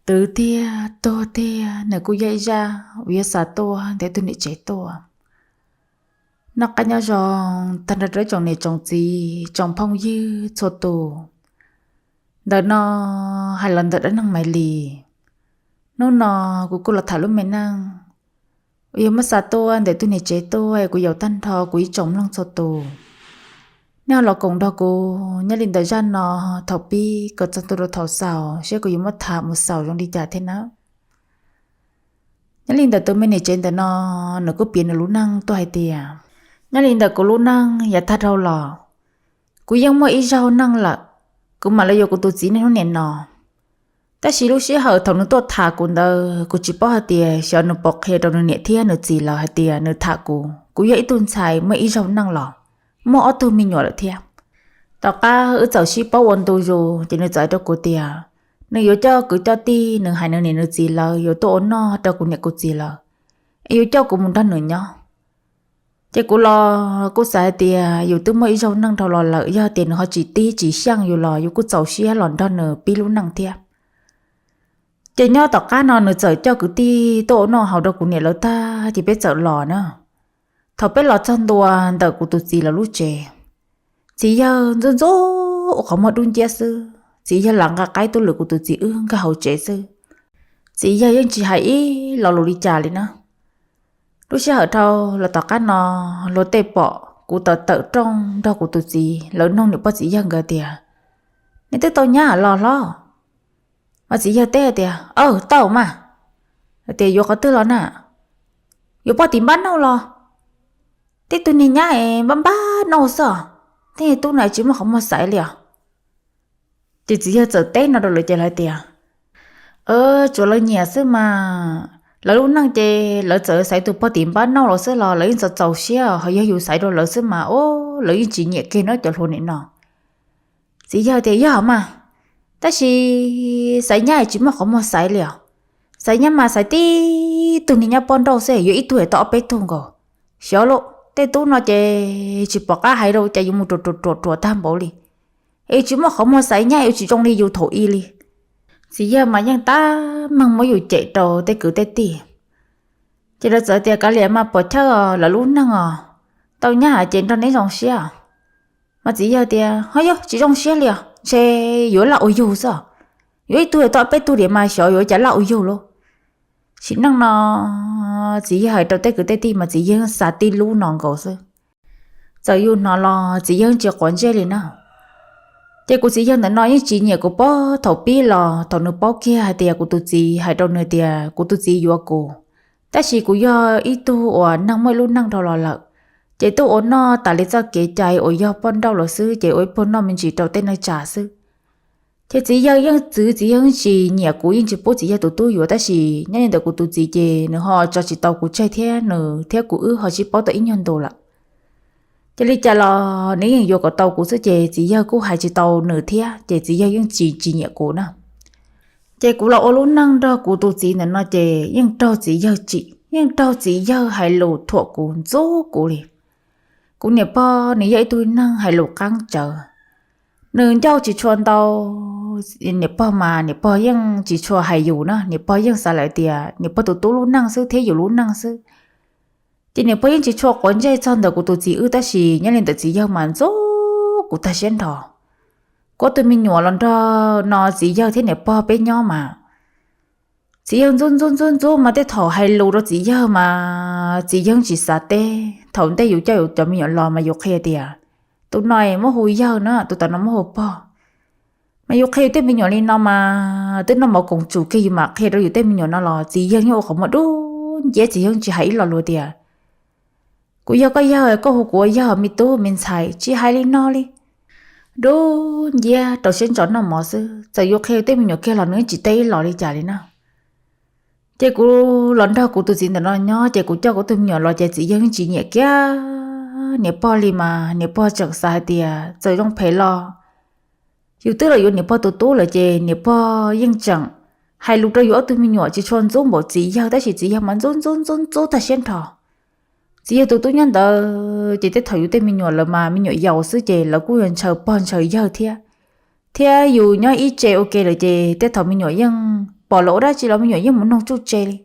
Twv tiag tuag tiag, nws kuj yog ib zaj uas yuav xa tuaj ntawm ib tug niam tsev tuaj. Noj qab nyob zoo tag nrho rau tsoom niam tsoom txiv tsoom phooj ywg txhua tus. Ntawm no hais los ntawm dab neeg Maiv Lis. Hnub no kuv kuj los tham lub me neej uas yog muab xa tuaj ntawm ib tug niam tsev tuaj es kuv yaum tag nrho kuv ib tsoom mloog txhua tus, nej ho los koom nrog kuv nyob li ntawm zaj no thaum pib kom txog ntua rau thaum xaus, seb kuv yuav muab tham mus xaus zoo li cas thiab nawb. Nyob li ntawm tus me niam tsev ntawm no, nws kuj piav nws lub neej tuaj hais tias, nyob li ntawm kuv lub neej yav tag dhau los, kuv yeej muaj ib zaug neej lawm, kuv mam li yuav kuv tus txiv niaj hnub nim no. Tab sis lub sij hawm thaum nws tuaj tham kuv ntawd, kuv tsis paub hais tias xyov nws puas qhia rau nws niam thiab nws txiv lawv hais tias nws tham kuv, kuv yog ib tug ntxhais muaj ib zaug neej los, muaj ob tug me nyuam lawm thiab. Tom qab wb txawm sib paub ua ntu zus ces nws txawm hais rau kuv tias nws yuav coj kwv coj tij, nws hais nws niam nws txiv lawv yuav tuaj ua noj rau kuv niam kuv txiv lawv, es yuav coj kuv mus nrog nws nyob. Ces kuv los kuj xav hais tias yus twb muaj ib zaug neej dhau los lawm, yog tias nws ho tsis tib tsis xyeej yus los yus kuj txaus siab los nrog nws pib lub neej thiab. Ces nyob tom qab no nws txawm coj kwv tij tuaj ua noj haus rau kuv niam lawv tag ces peb txawm los na. Thaum peb los txog ntua ntawm kuv tus txiv lawv lub tsev, txiv yawg ntxub ntxub ua qhov muag dub nciab xwb, txiv yawg lam nqa qaib tuaj lwm kuv tus txiv wb nkag hauv tsev xwb. Txiv yawg yeej tsis hais ib lo lus li cas li na. Lub sij hawm dhau los tom qab no, luag tej pom kuv tawm tawm rooj nrog kuv tus txiv lawv noog niam pog txiv yawg nkawd tias, nej twb tau nyab los hlob? Mas txiv yawg teb tias, aw, tau mas. Tias yuav qhov twg los na? Yuav poj tim npab nauj los? Tej tug niag nyab es npab npab nauj xwb, tej tub na tsis muaj qhov muag xaiv li os. Ces txiv yawg txawm teb no rau lawv ces lawv tias, tsuav lawv nyiam xwb mas, lawv lub neej ces lawv txawm xaiv tus pog tim npab nauj los xwb los lawv yeej txaus txaus siab, ho yog yus xaiv rau lawv xwb mas, o, lawv yeej tsis nyiam kiag no cov hluas nim no. Txiv yawg tias yog mas, tab sis xaiv nyab tsis muaj qhov muag xaiv li os. Xaiv nyab mas xaiv tib tug niag nyab poj nrauj xwb, yuav ib tug es tau ob peb tug nkaus. Xyov lauj, tej tub no ces tsis pom qab hais rau cas yuav mus ruam ruam ruam ruam tag npaum li. Es tsis muaj qhov muag xaiv nyab, yuav tsis zoo li yus thaum i li. Txiv yawg mas yeej tab meeg muab yus cem rau tej kwv tej tij. Ces lawv txawm tias kav liam mas pom chawj lawv lub neej os, tau nyab ces nrog neb zoo siab. Mas txiv yawg tias ho yog tsis zoo siab li os, ntshe yuav laj ua yug xwb. Yuav ib tug tau peb tug diam mas xyov yuav cas laj ua yug lauj. Sim neej no txiv yawg hais rau tej kwv tej tij mas txiv yawg xav tib lub no nkaus xwb. Txawm yus hnov los txiv yawg tsis quav ntsej li na. Ces kuv txiv yawg ntawm no yeej tsis nyiam kuv puag thaum pib los thaum nws paub kiag hais tias kuv tus txiv hais rau nws tias kuv tus txiv yuav kuv, tab sis kuv yog ib tug uas neeg muaj ib lub neej dhau los lawm, ces tuaj ua noj tas li txoj kev cai uas yog poj nrauj los xwb ces ua ib puag noj me ntsis rau tej neej tsa xwb. Ces txiv yawg yeej txwv, txiv yawg yeej tsis nyiam kuv, yeej tsis pub txiv yawg tus tub yuav, tab sis nyob li ntawm kuv tus txiv ces nws ho tso tsis tau kuv tseg thiab, nws thiab kuv wb ho sib paub tau ib nyuag ntu lawm. Ces li cas los nws yeej yuav kom tau kuv xwb ces txiv yawg kuj hais tsis tau nws thiab ces txiv yawg yeej tsis tsis nyiam kuv na. Ces kuv los ua lub neej nrog kuv tus txiv ntawm no ces yeej raug txiv yawg tsim, yeej raug txiv yawg hais lus thuam kuv ntxub kuv li. Kuv niam pog nws yog ib tug neeg hais lus qeeb tsawv, nws ncauj tsis tshua ntau. Niam pog mas niam pog yeej tsis tshua hais yus na, niam pog yeej xav lawm tias niam pog tus tub lub neej xwb thiab yus lub neej xwb. Ces niam pog yeej tsis tshua quav ntsej txog ntawm kuv tus txiv wb, tab sis nyob li ntawm txiv yawg mas ntxub kuv tag siab nrho. Kuv ob tug me nyuam los nrog no txiv yawg thiab niam pog peb nyob mas txiv yawg ntxub ntxub ntxub ntxub mas tej thaum hais lus rau txiv yawg mas txiv yawg tsis xav teb. Thaum ntej yus coj yus cov me nyuam los mas yus qhia tias tus no muab hu yawg na, tus tom no muab hu pog. Mas yus qhia yus tej me nyuam li no mas twb noj mov koom tsum kiag, yus mam qhia rau yus tej me nyuam no los txiv yawg yeej ua qhov muag dub nciab, txiv yawg tsis hais ib lo lus tias kuv yog koj yawg, koj hu kuv ua yawg me tub me ntxhais, tsis hais li no li. Dub nciab rau siab ntso noj mov xwb, txawm yus qhia yus tej me nyuam kiag los nws tsis teb ib los li cas li na. Ces kuv los nrog kuv tus txiv ntawm no nyob ces kuv coj kuv tus me nyuam los ces txiv yawg yeej tsis nyiam kiag niam pog li mas niam pog tseem xav hais tias txawm zoo phem los yus twb los yuav niam pog tus tub lawm ces niam pog yeej tseem hais lus rau yus ob tug me nyuam tsis tshua ntxub npaum txiv yawg, tab sis txiv yawg mas ntxub ntxub ntxub ntxub tag siab nrho. Txiv yawg tus tub nyob ntawd ces tej thaum yus tej me nyuam lawv mas me nyuam yaus xwb ces lawv kuj yuav ntshaw pog ntshaw yawg thiab. Thiab yus nyob ib tse ua ke lawm ces tej thaum me nyuam yeej pom lawv ua dab tsi los me nyuam yeej mus noog tsuj tse li.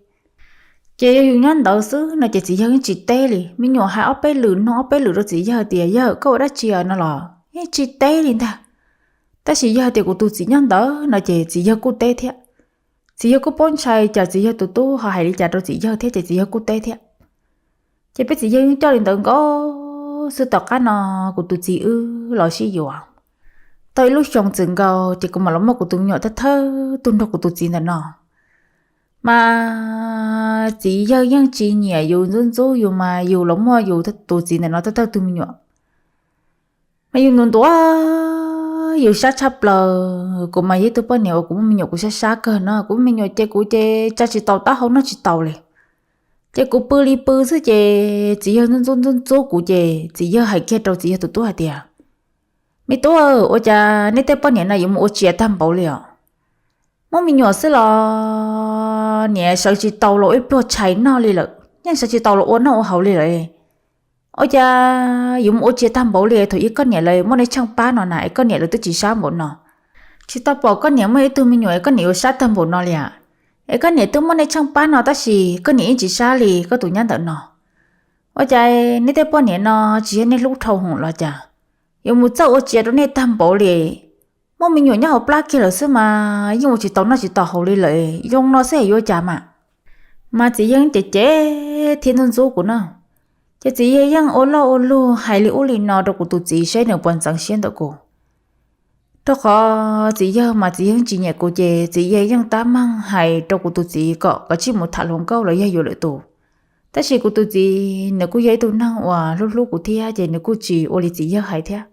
Ces yog yus nyob ntawd xwb no ces txiv yawg yeej tsis teb li. Me nyuam hais ob peb lwm, noog ob peb lwm rau txiv yawg tias, Yawg, koj ua dab tsi no los? Yeej tsis teb li ntag. Tab sis yog tias kuv tus txiv nyob ntawd no ces txiv yawg kuj teb thiab. Txiv yawg kuj paub ntshai cas txiv yawg tus tub ho hais li cas rau txiv yawg thiab ces txiv yawg kuj teb thiab. Ces peb txiv yawg yeej coj li ntawd nkaus xwb. Tom qab no kuv tus txiv wb los sib yuav tau ib lub xyoo txwm nkaus ces kuv mam los muaj kuv tus me nyuam thawj thawj tug nrog kuv tus txiv ntawm no. Mas txiv yawg yeej tsis nyiam yus, ntxub ntxub yus, mas yus los muaj yus tus txiv ntawm no thawj thawj tug me nyuam. Mas yus ntuav ntuav yus sab tshaj plaws. Kuv mas yog ib tug poj niam uas kuv muaj me nyuam kuv sab sab kawg no. Kuv muaj me nyuam ces kuv ces tsa tsis taus taub hau, noj tsis taus li. Ces kuv pw li pw xwb ces txiv yawg ntxub ntxub ntxub ntxub kuv ces txiv yawg hais kiag rau txiv yawg tus tub hais tias, Me tub, ua cas nej tej poj niam no yuav mus ua tsiav tag npaum li os? Muaj me nyuam xwb los niam sawv tsis taus los ib pluag tshais noj li lawm, yeej sawv tsis taus los ua noj ua haus li lawm. Ua cas yuav mus ua tsiav tag npaum li? Thaum ub koj niam lawv muaj nej tsheej pab no na es koj niam lawv twb tsis sab npaum no. Tsis tau pom koj niam muaj ib tug me nyuam es koj niam yuav sab tag npaum no li as. Es koj niam twb muaj nej tsheej pab no tab sis koj niam yeej tsis sab li koj tus nyab ntawm no. Ua cas nej tej poj niam no tsis yog nej hlub dhau hwv los cas? Yuav mus txawj ua tsiav rau nej tag npaum li. Muaj me nyuam nyob hauv plab kiag lawm xwb mas yeej ua tsis tau noj tsis tau haus li lawm, zoo no xwb yuav ua cas mas. Mas txiv yawg ces ces thiab ntxub ntxub kuv na. Ces txiv yawg yeej ua loj ua lug hais li ub li no rau kuv tus txiv seb nws puas ntxeev siab ntawm kuv. Rau qhov txiv yawg mas txiv yawg tsis nyiam kuv ces txiv yawg yeej tab meeg hais rau kuv tus txiv kom kov tsij mus tham hluas nkauj los yog yuav lwm tus. Tab sis kuv tus txiv nws kuj yog ib tug neeg uas hlub hlub kuv thiab ces nws kuj tsis ua li txiv yawg hais thiab.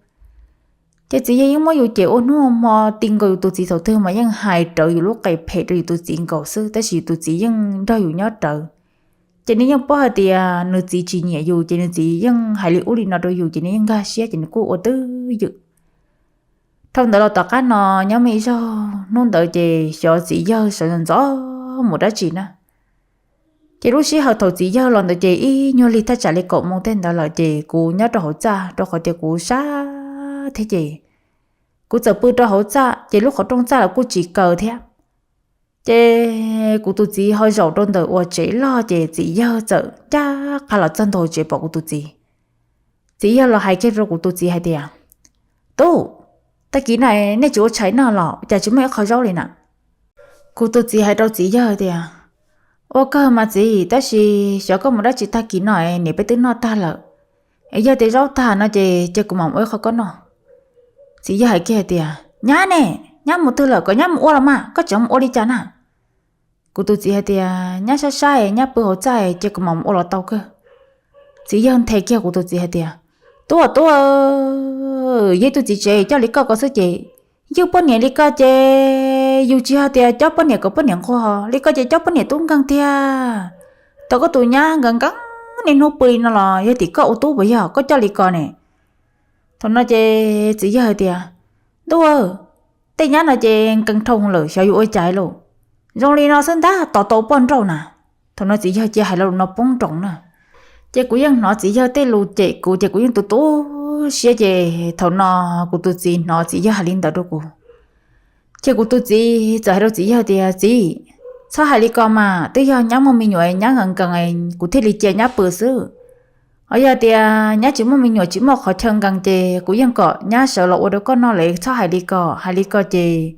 Ces txiv yawg yeej muab yus cem ua hnub ua hmo, ti nkaus yus tus txiv thaum twg mas yeej hais rawv yus lub qe phem rau yus tus txiv nkaus xwb, tab sis yus tus txiv yeej nrog yus nyob rawv. Ces nws yeej paub hais tias nws txiv tsis nyiam yus ces nws txiv yeej hais li ub li no rau yus ces nws yeej nkag siab ces nws kuj ua twj ywm. Dhau ntawd los tom qab no nyob me ib zaug hnub ntawd ces xyov txiv yawg sawv ntxov mus dab tsi na. Ces lub sij hawm thaum txiv yawg los ntawd ces ib nyuag lig thaj tsam li kaum moos tej ntawd lawm ces kuv nyob rau hauv txaj rau qhov tias kuv sab thiab ces kuv txawm pw rau hauv txaj ces lub qhov rooj txaj los kuj tsis kaw thiab. Ces kuv tus txiv ho zaum rau ntawm uas tsev loj ces txiv yawg txawm ncaj qha los txog ntua tsev pom kuv tus txiv. Txiv yawg los hais kiag rau kuv tus txiv hais tias, Tub, tag kis no nej tsis ua tshais noj los cas tsis muaj ib qho zaub li na? Kuv tus txiv hais rau txiv yawg tias, Ua kawg mas txiv, tab sis xyov koj mus dab tsi tag kis no es niam peb twb noj tag lawm. Es yog tias zaub tag no ces cia kuv mam ua ib qho koj noj. Txiv yawg hais kiag hais tias, Nyab ne, nyab mus twg lawm, kom nyab mus ua los mas, koj tseem mus ua li cas na? Kuv tus txiv hais tias, Nyab sab sab es nyab pw hauv txaj es cia kuv mam mus ua los tau kawg. Txiv yawg nthe kiag kuv tus txiv hais tias, Tub, tub, yog ib tug txiv tsev coj li koj ko xwb ces, yug poj niam li koj ces yus tsis hais tias cob poj niam kom poj niam nquag li koj ces cob poj niam tub nkeeg tiag. Thaum koj tus nyab nkees nkees niaj hnub pw li no los yog tim koj ua tub puas yog koj coj li ko ne? Thaum no ces txiv yawg hais tias, Ntuj, tej nyab no ces nkees dhau lawm xyov yuav ua cas lauj. Zoo li no xwb ntag tos tau poj nrauj na. Thaum no txiv yawg cia hais lo lus no poob nroos na. Ces kuv yeej hnov txiv yawg tej lus cem kuv ces kuv yeej tu tu siab ces thaum no kuv tus txiv hnov txiv yawg hais li ntawd rau kuv. Ces kuv tus txiv txawm hais rau txiv yawg tias, Txiv, txhob hais li ko mas, twb yog nyab muaj me nyuam nyab nkees nkees kuv thiaj li cia nyab pw xwb. Ho yog tias nyab tsis muaj me nyuam tsis muaj qhov chaw nkees ces kuv yeej kom nyab sawv los ua rau koj noj lawm, txhob hais li ko, hais li ko ces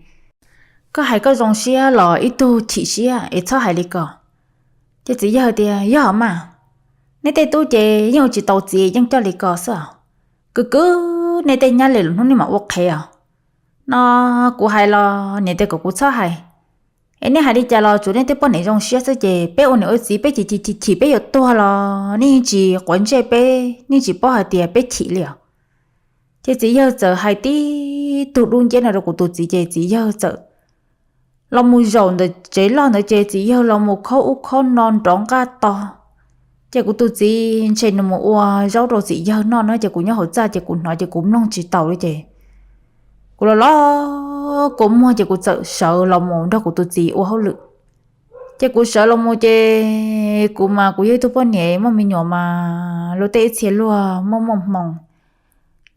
koj hais koj zoo siab los ib tug chim siab es txhob hais li ko. Ces txiv yawg tias, Yog mas, nej tej tub ces yeej ua tsis tau txiv yeej coj li ko xwb os. Kwv kwv nej tej nyab li lwm hnub nej mam ua qhev os. No kuv hais los niam tias kom kuv txhob hais. Es nej hais li cas los tsuav nej tej poj niam zoo siab xwb ces peb ua niam ua txiv peb chim chim chim chim peb yuav tuag los nej yeej tsis quav ntsej peb, nej tsis paub hais tias peb chim li os. Ces txiv yawg txawm hais tib tug dub nciab no rau kuv tus txiv ces txiv yawg txawm los mus zaum ntawm tsev loj ntawd ces txiv yawg los mus khob ub khob no nrov nqaj to. Ces kuv tus txiv ntshe nws mus ua zaub rau txiv yawg noj no ces kuv nyob hauv txaj ces kuv hnov ces kuv mloog tsis taus li ces kuv los los kua muag ces kuv txawm sawv los mus nrog kuv tus txiv ua hauj lwm. Ces kuv sawv los mus ces kuv mas kuv yog ib tug poj niam muaj me nyuam mas luag tej ib txhia luag muaj muaj hmoo.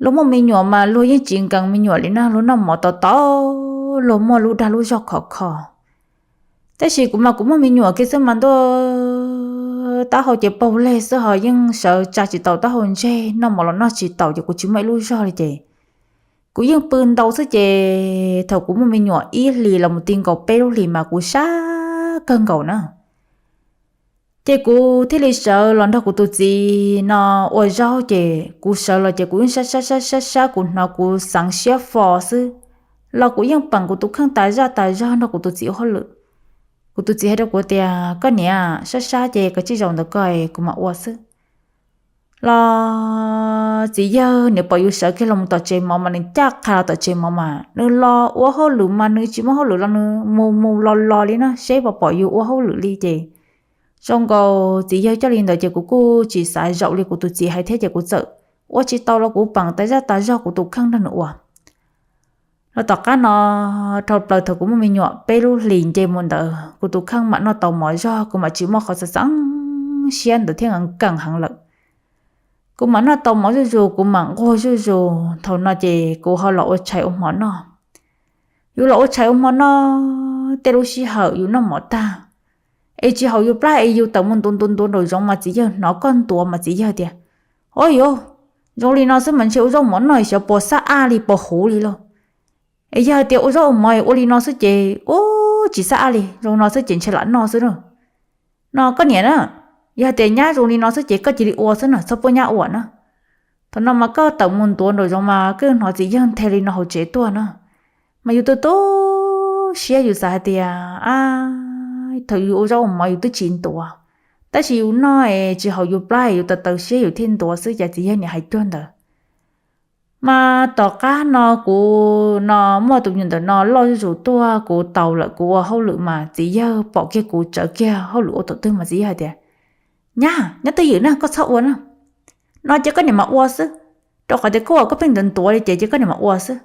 Luag muaj me nyuam mas luag yeej tsis nkees me nyuam li na, luag noj mov tau tau, luag muaj lub dag lub zog khov kho. Tab sis kuv mas kuv muaj me nyuam kiag xwb mas ntuj, taub hau ces paug leg xwb ho yeej sawv tsa tsis taus taub hau ntseg, noj mov los noj tsis taus ces kuv tsis muaj ib lub zog li ces kuv yeej pw ntau xwb ces thaum kuv muaj me nyuam ib hlis los mus ti nkaus peb lub hlis mas kuv sab kawg nkaus na. Ces kuv thiaj li sawv los nrog kuv tus txiv no ua zaub ces kuv sawv los ces kuv yeej sab sab sab sab sab, kuv hnov kuv xeev siab fo xwb los kuv yeej peem kuv tus kheej tas zaj tas zog nrog kuv tus txiv ua hauj lwm. Kuv tus txiv hais rau kuv tias, koj niam, sab sab ces koj tsij zaum ntawm ko kuv mam ua xwb. Los txiv yawg nws pom yus sawv kiag los mus tom tsev mov mas nws caj qha los tom tsev mov mas nws los ua hauj lwm mas nws tsis muaj hauj lwm los nws mus mus los los li na, seb puas pom yus ua hauj lwm li ces zoo nkaus txiv yawg coj li ntawd ces kuv kuj tsis xav zaum li kuv tus txiv hais thiab ces kuv txawm ua tsis tau los kuv peem tas zaj tas zog kuv tus kheej nrog nws ua. Los tom qab no dhau plaws thaum kuv muaj me nyuam peb lub hlis nce mus ntawd kuv tus kheej mam noj tau mov zog, kuv mam tsis muaj qhov xav xeev siab ntawd thiab nkees heev lawm. Kuv mam noj tau mov zuj zus, kuv mam nquag zuj zus, thaum no ces kuv ho los ua tshais ua hmo noj. Yus los ua tshais ua hmo noj, tej lub sij hawm yus noj mov tag es tsis haum yus plab es yus tawm mus ntuav ntuav ntuav nraum zoov mas txiv yawg hnov koj ntuav mas txiv yawg tias, o yos, zoo li no xwb mas ntshe ua zaub mov noj xyov puas xab aj li puas huv li lauj. Es yog hais tias ua zaub ua mov ua li no xwb ces ua tsis xab aj li, zoo no xwb ces ntshe lam noj xwb na. No koj niam na, yog hais tias nyab zoo li no xwb ces koj cia li ua xwb na, txhob pub nyab ua na. Thaum no mas koj tawm mus ntuav nraum zoov mas koj hnov txiv yawg nthe li no hauv tsev tuaj na, mas yus tu tu siab, yus xav hais tias, a, thaum yus ua zaub ua mov yus twb tsis ntuav, tab sis yus noj es tsis haum yus plab yus taws taws siab yus thiaj ntuav xwb, cas txiv yawg niam hais cuag ntawd. Mas tom qab no kuv no muaj tus me nyuam ntawm no loj zuj zus tuaj, kuv tau lawm kuv ua hauj lwm mas txiv yawg pom kiag kuv tsawv kiag hauj lwm ua thaum twg mas txiv yawg hais tias, nyab, nyob twj ywm na, koj txhob ua na, no ces koj niam mam ua xwb, rau qhov tias koj ua koj pheej ntuav ntuav li ces ces koj niam mam ua xwb,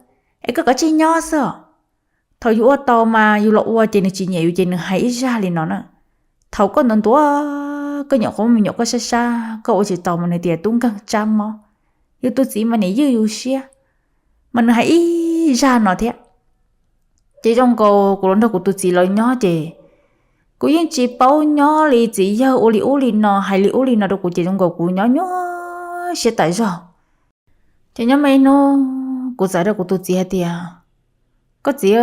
es koj kav tsij nyob xwb os. Thaum yus ua tau mas yus los ua ces nws tsis nyiam yus ces nws hais ib zaj li no na. Thaum koj ntuav ntuav, koj nyuam qhuav muaj me nyuam koj sab sab, koj ua tsis tau mas nws tias tub nkeeg tsab mob, yus tus txiv mas niam ywj yus siab, mas nws hais ib zaj no thiab. Ces zoo nkaus kuv los nrog kuv tus txiv lawv nyob ces kuv yeej tsis paub nyob li, txiv yawg ua li ub li no hais li ub li no rau kuv ces zoo nkaus kuv nyob nyuaj siab tas zog. Ces nyob muaj ib hnub kuv txawm rau kuv tus txiv hais tias, koj txiv,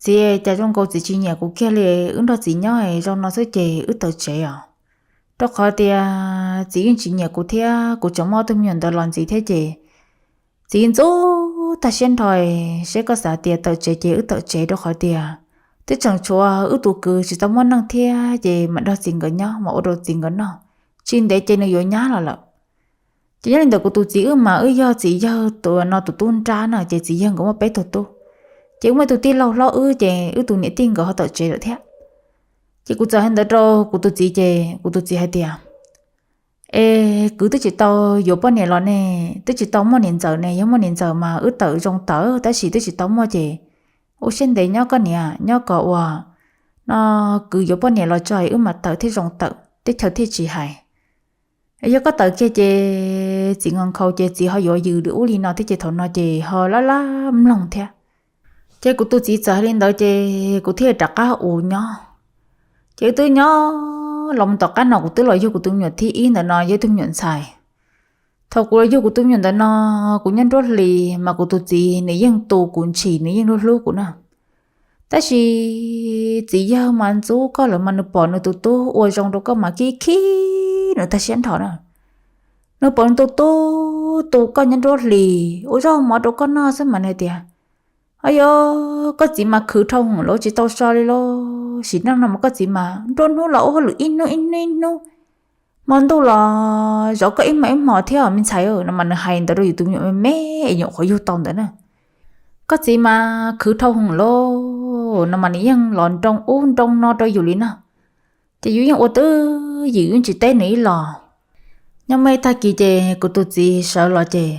txiv, cas zoo nkaus txiv tsis nyiam kuv kiag li, wb nrog txiv nyob zoo no xwb ces wb tawm tsev os. Rau qhov tias txiv yeej tsis nyiam kuv thiab kuv tseem muaj ob tug me nyuam ntawd los ntxiv thiab ces txiv ntxub tag siab nrho. Seb koj xav tias tawm tsev ces wb tawm tsev, rau qhov tias twb tseem tshuav wb tus kwv tsis tau muaj neej thiab ces mam nrog txiv nkawd nyob mas ua rau txiv nkawd noj, tsis ntev ces nws yuav nyab los lawm. Ces nyob li ntawd kuv tus txiv wb mas wb yog txiv yawg tus no tus tub nrab na, ces txiv yawg nkawd muaj peb tug tub, ces wb muaj ib tug tij laug hlob wb ces wb tus niam tij nkawd ho tawm tsev lawm thiab. Ces kuv txawm hais ntawd rau kuv tus txiv ces kuv tus txiv hais tias, es kwv twb tsis tau yuav poj niam los ne, twb tsis tau muaj niam ntxawm ne, yog muaj niam ntxawm mas wb tawm zoo tawm tab sis twb tsis tau muaj ces ua siab ntev nyob koj niam, nyob kom ua no kwv yuav poj niam los tso wb mam tawm thiaj zoo tawm teb chaws thiaj tsis hais. Yog koj tawm kiag ces txiv nkaus nkhaus ces txiv ho yuav yws li ub li no thiab ces thaum no ces ho lab lab mloog thiab. Ces kuv tus txiv txawm hais li ntawd ces kuv thiaj rov qab ua nyob. Ces wb twb nyob los mus tom qab no kuv twb los yug kuv tus me nyuam thib ib ntawm no, yog ib tug me nyuam ntxhais. Thaum kuv los yug kuv tus me nyuam ntawm no, kuv nyob nruab hlis mas kuv tus txiv nws yeej tu kuv ntshis, nws yeej hlub hlub kuv na. Tab sis txiv yawg mas ntxub koj lawm mas nws pom nws tus tub ua zoo rau koj mas khib khib nws tag siab nrho na. Nws pom nws tus tub tu koj nyob nruab hlis ua zaub mov rau koj noj xwb mas nws hais tias, o yos, koj txiv mas khwv dhau hwv lawm tsis tau so li lauj, sim neej no mas koj txiv mas nruab hnub los ua hauj lwm ib hnub ib hnub ib hnub, hmo ntuj los zov koj ib hmos ib hmos thiab me ntxhais no mas nws hais ntawd rau yus tus me nyuam me me es nyuam qhuav yug tau ntawd na. Koj txiv mas khwv dhau hwv lawm no mas nws yeej los nroo ub nroo no rau yus li no. Ces yus yeej ua twj ywm yeej tsis teb nws ib los. Nyob muaj ib tag kis ces kuv tus txiv sawv los ces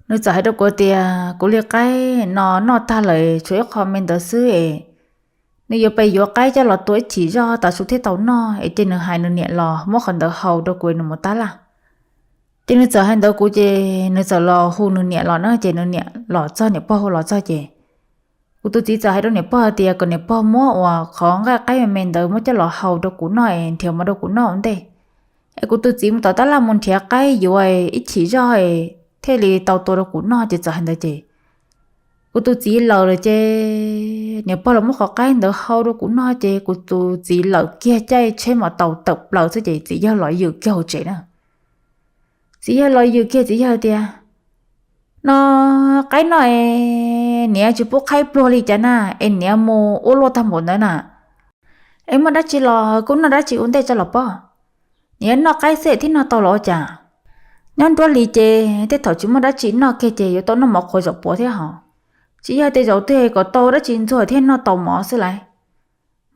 nws txawm hais rau kuv tias kuv li qaib no noj tag lawm tshuav ib qho me ntawd xwb es nws yuav pes yuav qaib coj los tua ib chim zoj tas su thiaj tau noj es ces nws hais nws niam los muab qhov ntawd hau rau kuv nws mus tab laj. Ces nws txawm hais ntawd kuv ces nws txawm los hu nws niam los na, ces nws niam los txog, niam pog hu los txog ces kuv Kuv tus txiv txawm hais rau niam pog tias kom niam pog muab uas qhov nqaij qaib me me ntawd muab coj los hau rau kuv noj es nrhiav mov rau kuv noj ua ntej. Es kuv tus txiv mus tom tab laj mus nrhiav qaib yuav ib chim zog thiaj li tau tua rau kuv noj ces txawm hais ntawd ces kuv tus txiv lawm lawm ces niam pog los muab qhov qaib ntawd hau rau kuv noj ces kuv tus txiv lawm kiag caij tsheb mos taus tawm plaws xwb ces txiv yawg los yws kiag hauv tsev na. Txiv yawg los yws kiag txiv yawg tias, no qaib no es niam tsis pub qaib pluag li cas na, es niam mus ua luaj tag npaum ntawd na. Es muaj dab tsi los kuj noj dab tsi ua ntej tso los pog. Niam noj qaib xwb thiab noj tau los ua cas? Nyob nruab hlis ces tej thaum tsis muaj dab tsi noj kiag ces yuav tau noj mov qhuav zaum puav thiab hos. Txiv yawg tias zaum twg kom tau dab tsi ntxuag thiab noj tau mov xwb lauj.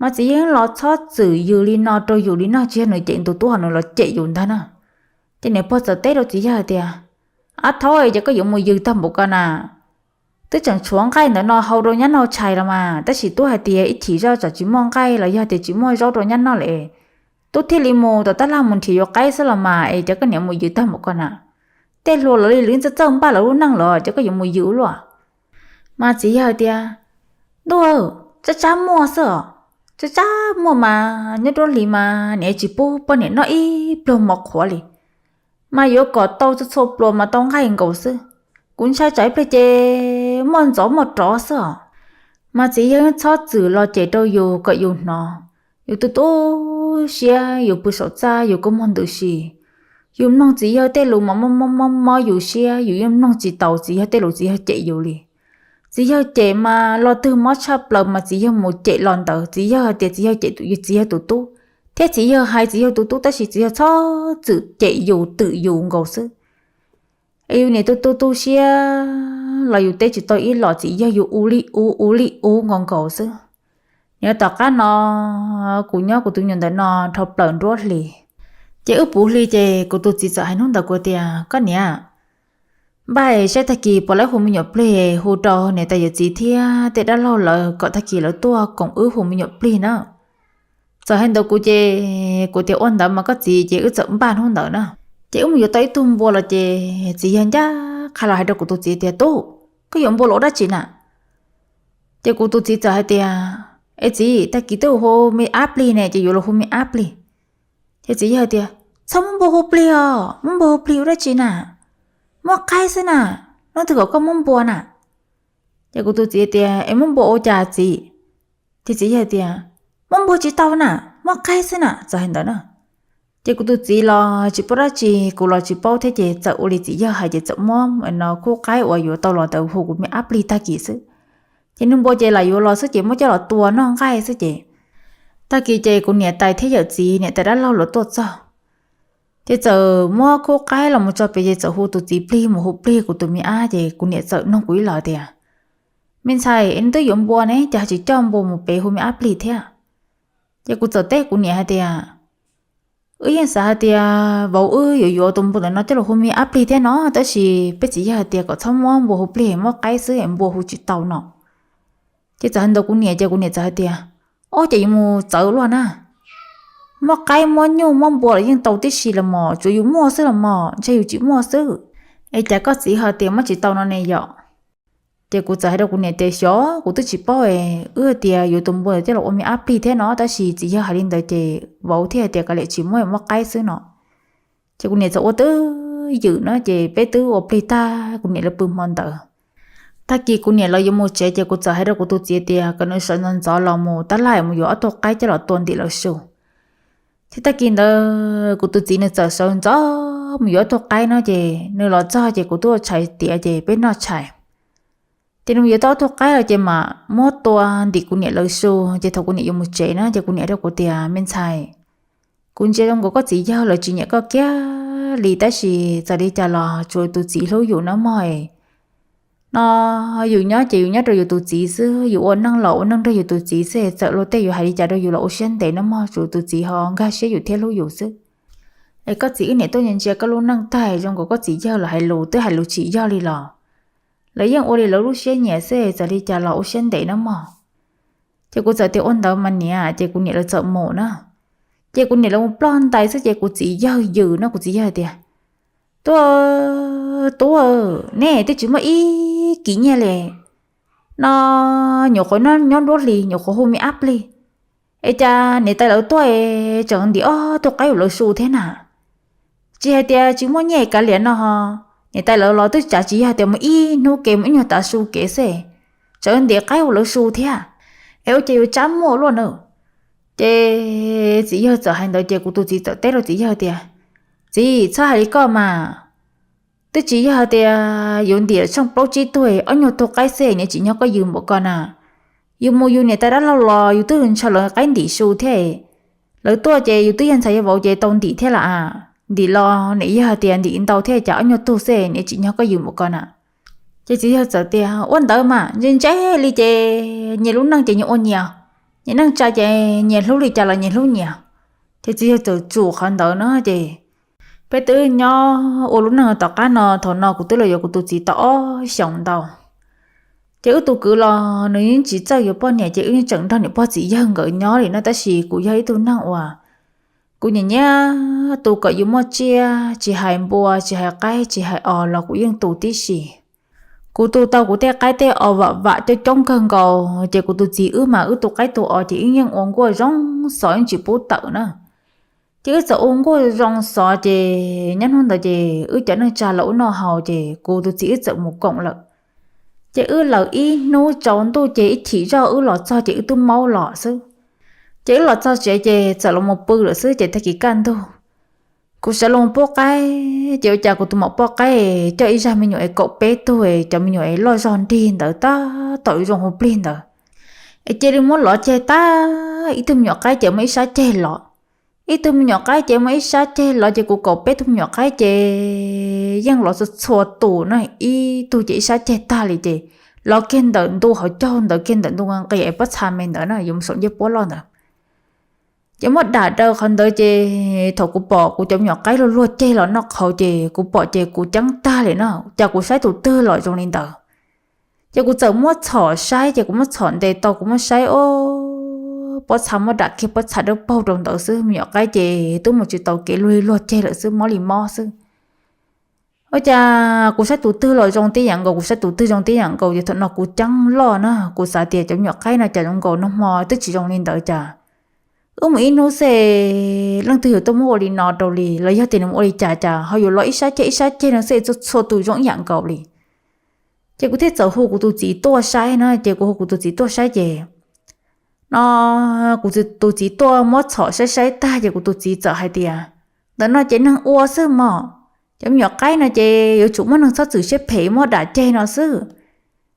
Mas txiv yawg los txhob txwm yws li no rau yus li no, tsis yog nws cem ntus tub ho nws los cem yus ntag na. Ces niam pog txawm teb rau txiv yawg tias, ab thaub, ces koj yuav mus yws tag npaum ko na? Twb tseem tshuav nqaij ntawm no hau rau nyab noj tshais los mas, tab sis tub hais tias ib chim zoj tsam tsis muaj nqaij los yog tias tsis muaj zaub rau nyab noj lawm, tub thiaj li mus tom tab laj mus nrhiav yuav qaib xwb los mas, es cov koj niam mus yws tag npaum ko na. Tej hluas lawv li lwv txawj txawj npaj lawv lub neej los cov koj yuav mus yws ua luaj. Mas txiv yawg tias, ntuj, tsab tsab muaj xwb os, tsab tsab muaj mas nyob nruab hlis mas niam tsis pub poj niam noj ib pluag mov qhuav li, mas yuav kom tau txhua txhua pluas mas tau nqaij nkaus xwb. Kuv ntshai tsam ib pliag ces muaj ntxov muaj rov xwb os. Mas txiv yawg txhob txwm los cem rau yus kom yus hnov, yus tu tu siab, yus pw saum txaj yus kua muag ntws si, yus mloog txiv yawg tej lus mas mob mob mob mob yus siab, yus yeej mloog tsis taus txiv yawg tej lus txiv yawg cem yus li. Txiv yawg cem mas lo twg mob tshaj plaws mas txiv yawg mus cem lo ntawd, txiv yawg hais tias txiv yawg cem txiv yawg tus tub, thiab txiv yawg hais txiv yawg tus tub tab sis txiv yawg txhob txwm cem yus twm yus nkaus xwb. Es yus niam tu tu tu siab los yus teb tsis tau ib los txiv yawg yus ua li ub ua li ub nkaus nkaus xwb. Niam tom qab no kuv nyob kuv tus me nyuam ntawm no dhau plaws nruab hlis, ces wb puv hli ces kuv tus txiv txawm hais hnub ntawd kuv tias, koj niam, npaj saib tag kis puas laib hu me nyuam plig hu rau niam tais yawm txiv thiab tej dab laug lawv kom tag kis lawv tuaj koom wb hu me nyuam plig na. Txawm hais ntawd kuv ces kuv tias ua ntawd mas koj txiv, ces wb txawm npaj hnub ntawd na. Ces wb mus yuav tau ib tug npua los ces txiv yawg ncaj qha los hais rau kuv tus txiv tias, tub, koj yuav npua los ua dab tsi na? Ces kuv tus txiv txawm hais tias, es txiv, tag kis twb hu me ab plig ne, ces yuav los hu me ab plig. Ces txiv yawg tias, txhob muab npua hu plig os, muab npua hu plig ua dab tsi na? Muab qaib xwb na, hnub twg kom koj muab npua na. Ces kuv tus txiv tias, es muab npua ua cas txiv? Ces txiv yawg tias, muab npua tsis tau na, muab qaib xwb na, txawm hais ntawd na. Ces kuv tus txiv los tsis paub dab tsi, kuv los tsis paub thiab ces txawm ua li txiv yawg hais ces txawm muab no khub qaib uas yuav tau los ntawd hu kuv me ab plig tag kis xwb. Ces nws npua ces lam yuav los xwb ces muab coj los tua noj nqaij xwb ces tag kis ces kuv niam tais thiab yawm txiv niam tais dab laug los tuaj txog, ces txawm muab khub qaib los mus tso pem ces txawm hu tus txiv plig mus hu plig kuv tus me ab ces kuv niam txawm nug kuv ib los tias, me ntxhais, es nws twb yuav npua ne, cas tsis coj npua mus pem hu me ab plig thiab? Ces kuv txawm teb kuv niam hais tias, wb yeej xav hais tias vauv wb yuav yuav tus npua ntawm no coj los hu me ab plig thiab no, tab sis peb txiv yawg hais tias kom txhob muab npua hu plig, muab qaib xwb es npua hu tsis tau no. Ces txawm hais ntawd kuv niam ces kuv niam txawm hais tias, ob, ces yuav mus txawv luaj na, muab qaib muab nyuj muab npua los yeej tau tib si los mos, tsuav yus muaj xwb los mos, ntshe yus tsis muaj xwb. Es cas koj txiv hais tias muab tsis tau no ne yom? Ces kuv txawm hais rau kuv niam tias, xyov, kuv twb tsis paub, wb hais tias yuav tus npua coj los ua me ab plig thiab no, tab sis txiv yawg hais li ntawd ces vauv thiaj hais tias kav liam tsis muab, muab qaib xwb no. Ces kuv niam txawm ua twj ywm na, ces peb twb ua plig tag kuv niam lawv pw hmo ntawd. Tag kis kuv niam lawv yuav mus tsev ces kuv txawm hais rau kuv tus txiv tias kom nws sawv ntxov ntxov los mus tab laj mus yuav ob tug qaib coj los tua ntim lawv su. Thiab tag kis ntawd kuv tus txiv nws txawm sawv ntxov mus yuav ob tug qaib no ces nws los txog ces kuv twb ua tshais tiav ces peb noj tshais. Ces nws yuav tau ob tug qaib los ces mam muab tua ntim kuv niam lawv su. Ces thaum kuv niam yuav mus tsev na ces kuv niam rau kuv tias, me ntxhais, kuv ntsia zoo nkaus koj txiv yawg lawv tsis nyiam koj kiag li, tab sis txawm li cas los tsuas tus txiv hlub yus na mog. No yus nyob ces yus nyob rau yus tus txiv xwb, yus ua neej los ua neej nrog yus tus txiv xwb, txawm luag tej yuav hais li cas rau yus los ua siab ntev na mog, tsuas tus txiv ho nkag siab yus thiab hlub yus xwb. Es koj txiv wb niam tuaj ntsia ntsia koj lub neej tag zoo nkaus koj txiv yawg lawv hais lus twb hais lus tsis yog li los, lawv yeej ua li lawv lub siab nyiam xwb, txawm li cas los ua siab ntev na mog. Ces kuv txawm tias ua ntawd mas niam, ces kuv niam lawv txawm mus na. Ces kuv niam lawv mus ploj ntais xwb ces kuv txiv yawg yws no, kuv txiv yawg tias, tub, tub, nej twb tsis muaj ib kis nyiaj li, no nyuam qhuav nyob nruab hlis nyuam qhuav hu me ab plig, es cas niam tais lawv tuaj es tseem ntim ob tug qaib hauv lawv su thiab na. Tsis hais tias tsis muaj nyiaj kav liam no, niam tais lawv los twb tsav tsis yog tias mus ib hnub kev mus ib nyuag tav su kev xwb, tseem ntim qaib hauv lawv su thiab, es ua cas yuav tsab muaj luaj na. Ces txiv yawg txawm hais ntawd ces kuv tus txiv txawm teb rau txiv yawg tias, Txiv, txhob hais li koj mas, twb tsis yog tias yuav ntim tsheej plaub tsib tug, ob nyuag tug qaib xwb niam tsis nyob koj yws npaum ko na. Yus mus yus niam tais dab laug los yus twb ntshaw lawv qaib ntim su thiab, lawv tuaj ces yus twb yog ntxhais yog vauv ces tau ntim thiab las. Ntim los niam yog tias ntim ntau thiab cas ob nyuag tug xwb niam tsis nyob koj yws npaum ko na. Ces txiv yawg txawm tias, Ua ntawd mas ntse ntse li ces nyias lub neej ces nyias ua nyias, nyias neej tsa ces nyias hlub li cas los nyias hlub nyias. Ces txiv yawg txawm tsum qhov ntawd no ces peb twb nyob ua lub neej tom qab no, thaum no kuv twb los yuav kuv tus txiv tau ob xyoos ntau. Ces wb tus kwv los nws yeej tsis txawj yuav poj niam ces wb yeej tseem nrog niam pog txiv yawg nkawd nyob li no, tab sis kuv yog ib tug neeg uas kuv nyiam nyiam tus kom yus muaj tsiaj, tsis hais npua tsis hais qaib tsis hais os los kuv yeej tus tib si. Kuv tus tau kuv tej qaib tej os vam vam coob coob kawg nkaus, ces kuv tus txiv wb mas wb tus qaib tus os ces wb yeej ua nkuaj zoo xov wb tsis pub tawm na. Ces wb txawm ua nkuaj zoo xov ces nyob hnub ntawd ces wb cov neej tsa los ua noj haus ces kuv tus txiv wb txawm mus koom lawm. Ces wb lawm ib hnub tsaus ntuj ces ib chim zoj wb los txog ces wb twb maub los xwb. Ces wb los txog tsev ces txawm los mus pw lawm xwb ces tag kis kaj ntug kuv sawv los pub qaib, ces ua cas kuv tus maum poj qaib coj ib zaj me nyuam es kaum peb tug, cov me nyuam es loj zog nrig ntawd tab tom zoo hu plig ntawd, es cia li muab lov ceg tag, ib tug me nyuam qaib ces muaj ib sab ceg los, ib tug me nyuam qaib ces muaj ib sab ceg los ces kuv kaum peb tug me nyuam qaib ces yeej los txhua txhua tus na, ib tug ces ib sab ceg tag li ces los kiag ntawm ntu hauv caug ntawd kiag ntawm ntu nqis es pob txha me ntawd na yuav mus saum ncej puab loj ntawd. Ces muab dam daws qhov ntawd ces thaum kuv pom kuv cov me nyuam qaib luag luag ceg los noj qhauv ces kuv pom ces kuv ceeb tag li na, cas kuv saib tus twg los zoo li ntawd. Ces kuv txawm muab txhom saib ces kuv muab txhom ntes tau kuv muab saib, o, pob txha muab dam kiag pob txha dawb paug rau ntawd xwb, me nyuam qaib ces twb mus tsis tau kev luag li luag ceg lawm xwb, mob li mob xwb. Ua cas kuv saib tus twg los zoo tib yam nkaus, kuv saib tus twg zoo tib yam nkaus, ces thaum no kuv ceeb loj na, kuv xav tias cov me nyuam qaib no cas zoo nkaus nag hmo twb tsis zoo li ntawd cas. Wb mus ib hnub xwb leej twg yuav tuaj muab ua li no rau li, los yog tias nws mus ua li cas cas ho yuav los ib sab ceg ib sab ceg no xwb txhua txhua tus zoo ib yam nkaus li. Ces kuv thiaj txawm hu kuv tus txiv tuaj saib na, ces kuv hu kuv tus txiv tuaj saib ces no kuv tus txiv tuaj muab txhom saib saib tag ces kuv tus txiv txawm hais tias, ntawm no ces neeg ua xwb mog, cov me nyuam qaib no ces yuav tsum muab neeg txhob txwm siab phem muab dam ceg no xwb.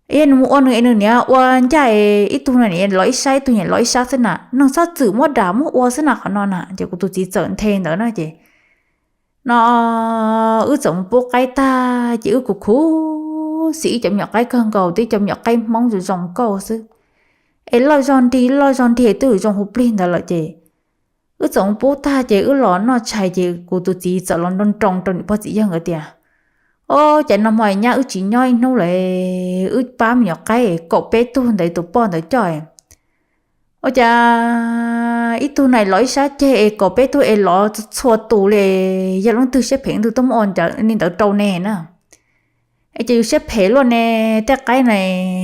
Yog nws mus ua nws es nws niam ua ncaj es ib tug no niam los ib sab ib tug niam los ib sab xwb na, neeg txhob txwm muab dam muab ua xwb na qhov no na. Ces kuv tus txiv txawm nthe ntawd na ces no wb txawm mus pub qaib tag ces wb kuj khuv xim ib cov me nyuam qaib kawg nkaus, twb cov me nyuam qaib Hmoob zoo zoo nkauj xwb, es loj zog nrig loj zog nrig twb zoo hu plig ntawd lawm ces wb txawm mus pub tag ces wb los noj tshais ces kuv tus txiv txawm los nroo nroo rau niam pog txiv yawg nkawd tias, o, cas no hmo nyab wb tsis nyob ib hnub lawm, wb pab me nyuam qaib kaum peb tug ntawd tus poj ntawd coj, ua cas ib tug na los ib sab ceg es kaum peb tug es los txhua tus li, yog leej twg siab phem leej twg tuaj muab ua li ntawd rau ne na. Es ces yus siab phem luaj ne, tej qaib na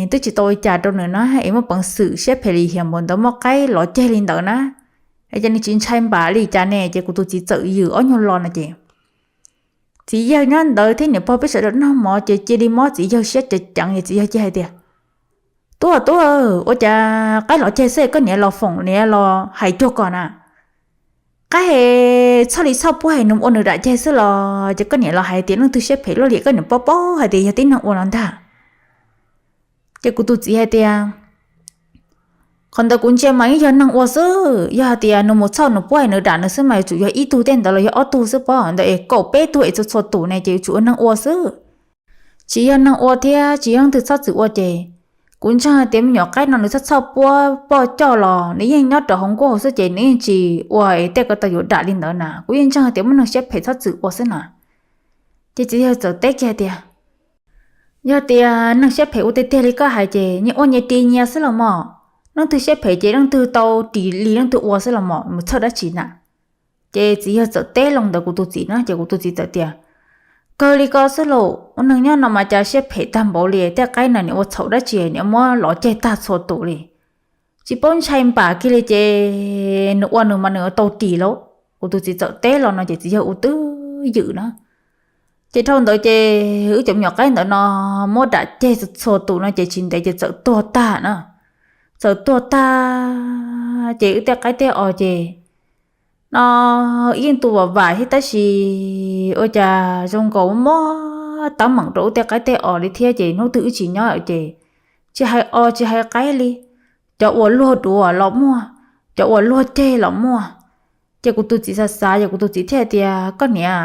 twb tsis tau ua cas rau nws na es muaj peev xwm siab phem li hiam npaum ntawd muab qaib los ceg li ntawd na. Es ces nws tsis ntshai npam li cas ne, ces kuv tus txiv txawm ywm ob nyuag lo no ces txiv yawg nyob ntawd thiab niam pog peb sawv daws noj mov ces cia li mob txiv yawg siab ceev ceev es txiv yawg cia hais tias, tub tub, ua cas qaib los ceg xwb koj niam los foom niam los hais cuag ko na. Qaib txhoj li txhoj puab es nws ua nws dam ceg xwb los ces koj niam los hais tias leej twg siab phem luaj li, koj niam paub paub hais tias yog tib neeg ua no ntag. Ces kuv tus txiv hais tias, qhov ntawd kuv ntsia mas yeej yog neeg ua xwb, yog hais tias nws mus txhoj nws puab es nws dam nws xwb mas yuav tsum yog ib tug tej ntawd los yog ob tug xwb pob, ntawd es kaum peb tug es txhua txhua tus ne ces yuav tsum ua neeg ua xwb. Tsis yog neeg ua thiab tsis yog leej twg txhob txwm ua ces kuv ntseeg hais tias me nyuam qaib no nws txhob txhoj puab poj coj los nws yeej nyob rau hauv nkuaj hauv xwb ces nws yeej tsis ua es tej ko taw yuav dam li ntawd na, kuv yeej ntseeg hais tias muaj neeg siab phem txhob txwm ua xwb na. Ces txiv yawg txawm teb kiag tias, yog tias neeg siab phem ua tiag tiag li koj hais ces nyias ua nyias ris nyias xwb los mog. Leej twg siab phem ces leej twg tau ris li leej twg ua xwb los mog, mus txhawj dab tsi na. Ces txiv yawg txawm teb loo ntawd kuv tus txiv na, ces kuv tus txiv txawm tias, Kawg li ko xwb lauj, ua neeg nyob no mas cas siab phem tag npaum li, tej qaib no nws ua txhaum dab tsi nws muab lov ceg tag txhua tus li. Tsis paub ntshai npam kiag li ces nws ua nws mas nws tau ris lauj. Kuv tus txiv txawm teb los no ces txiv yawg ua twj ywm na. Ces dhau ntawd ces wb cov me nyuam qaib ntawd no muab dam ceg txhua tus no ces tsis ntev ces txawm tuag tag na. Txawm tuag tag ces wb tej qaib tej os ces no yeej tu vam vam thiab tab sis ua cas zoo nkaus muab teeb meem rau wb tej qaib tej os li thiab ces hnub twg wb tsis nyob ces tsis hais os tsis hais qaib li, cov uas luag duav los muaj, cov uas luag ceg los muaj. Ces kuv tus txiv xav xav ces kuv tus txiv thiaj tias, koj niam,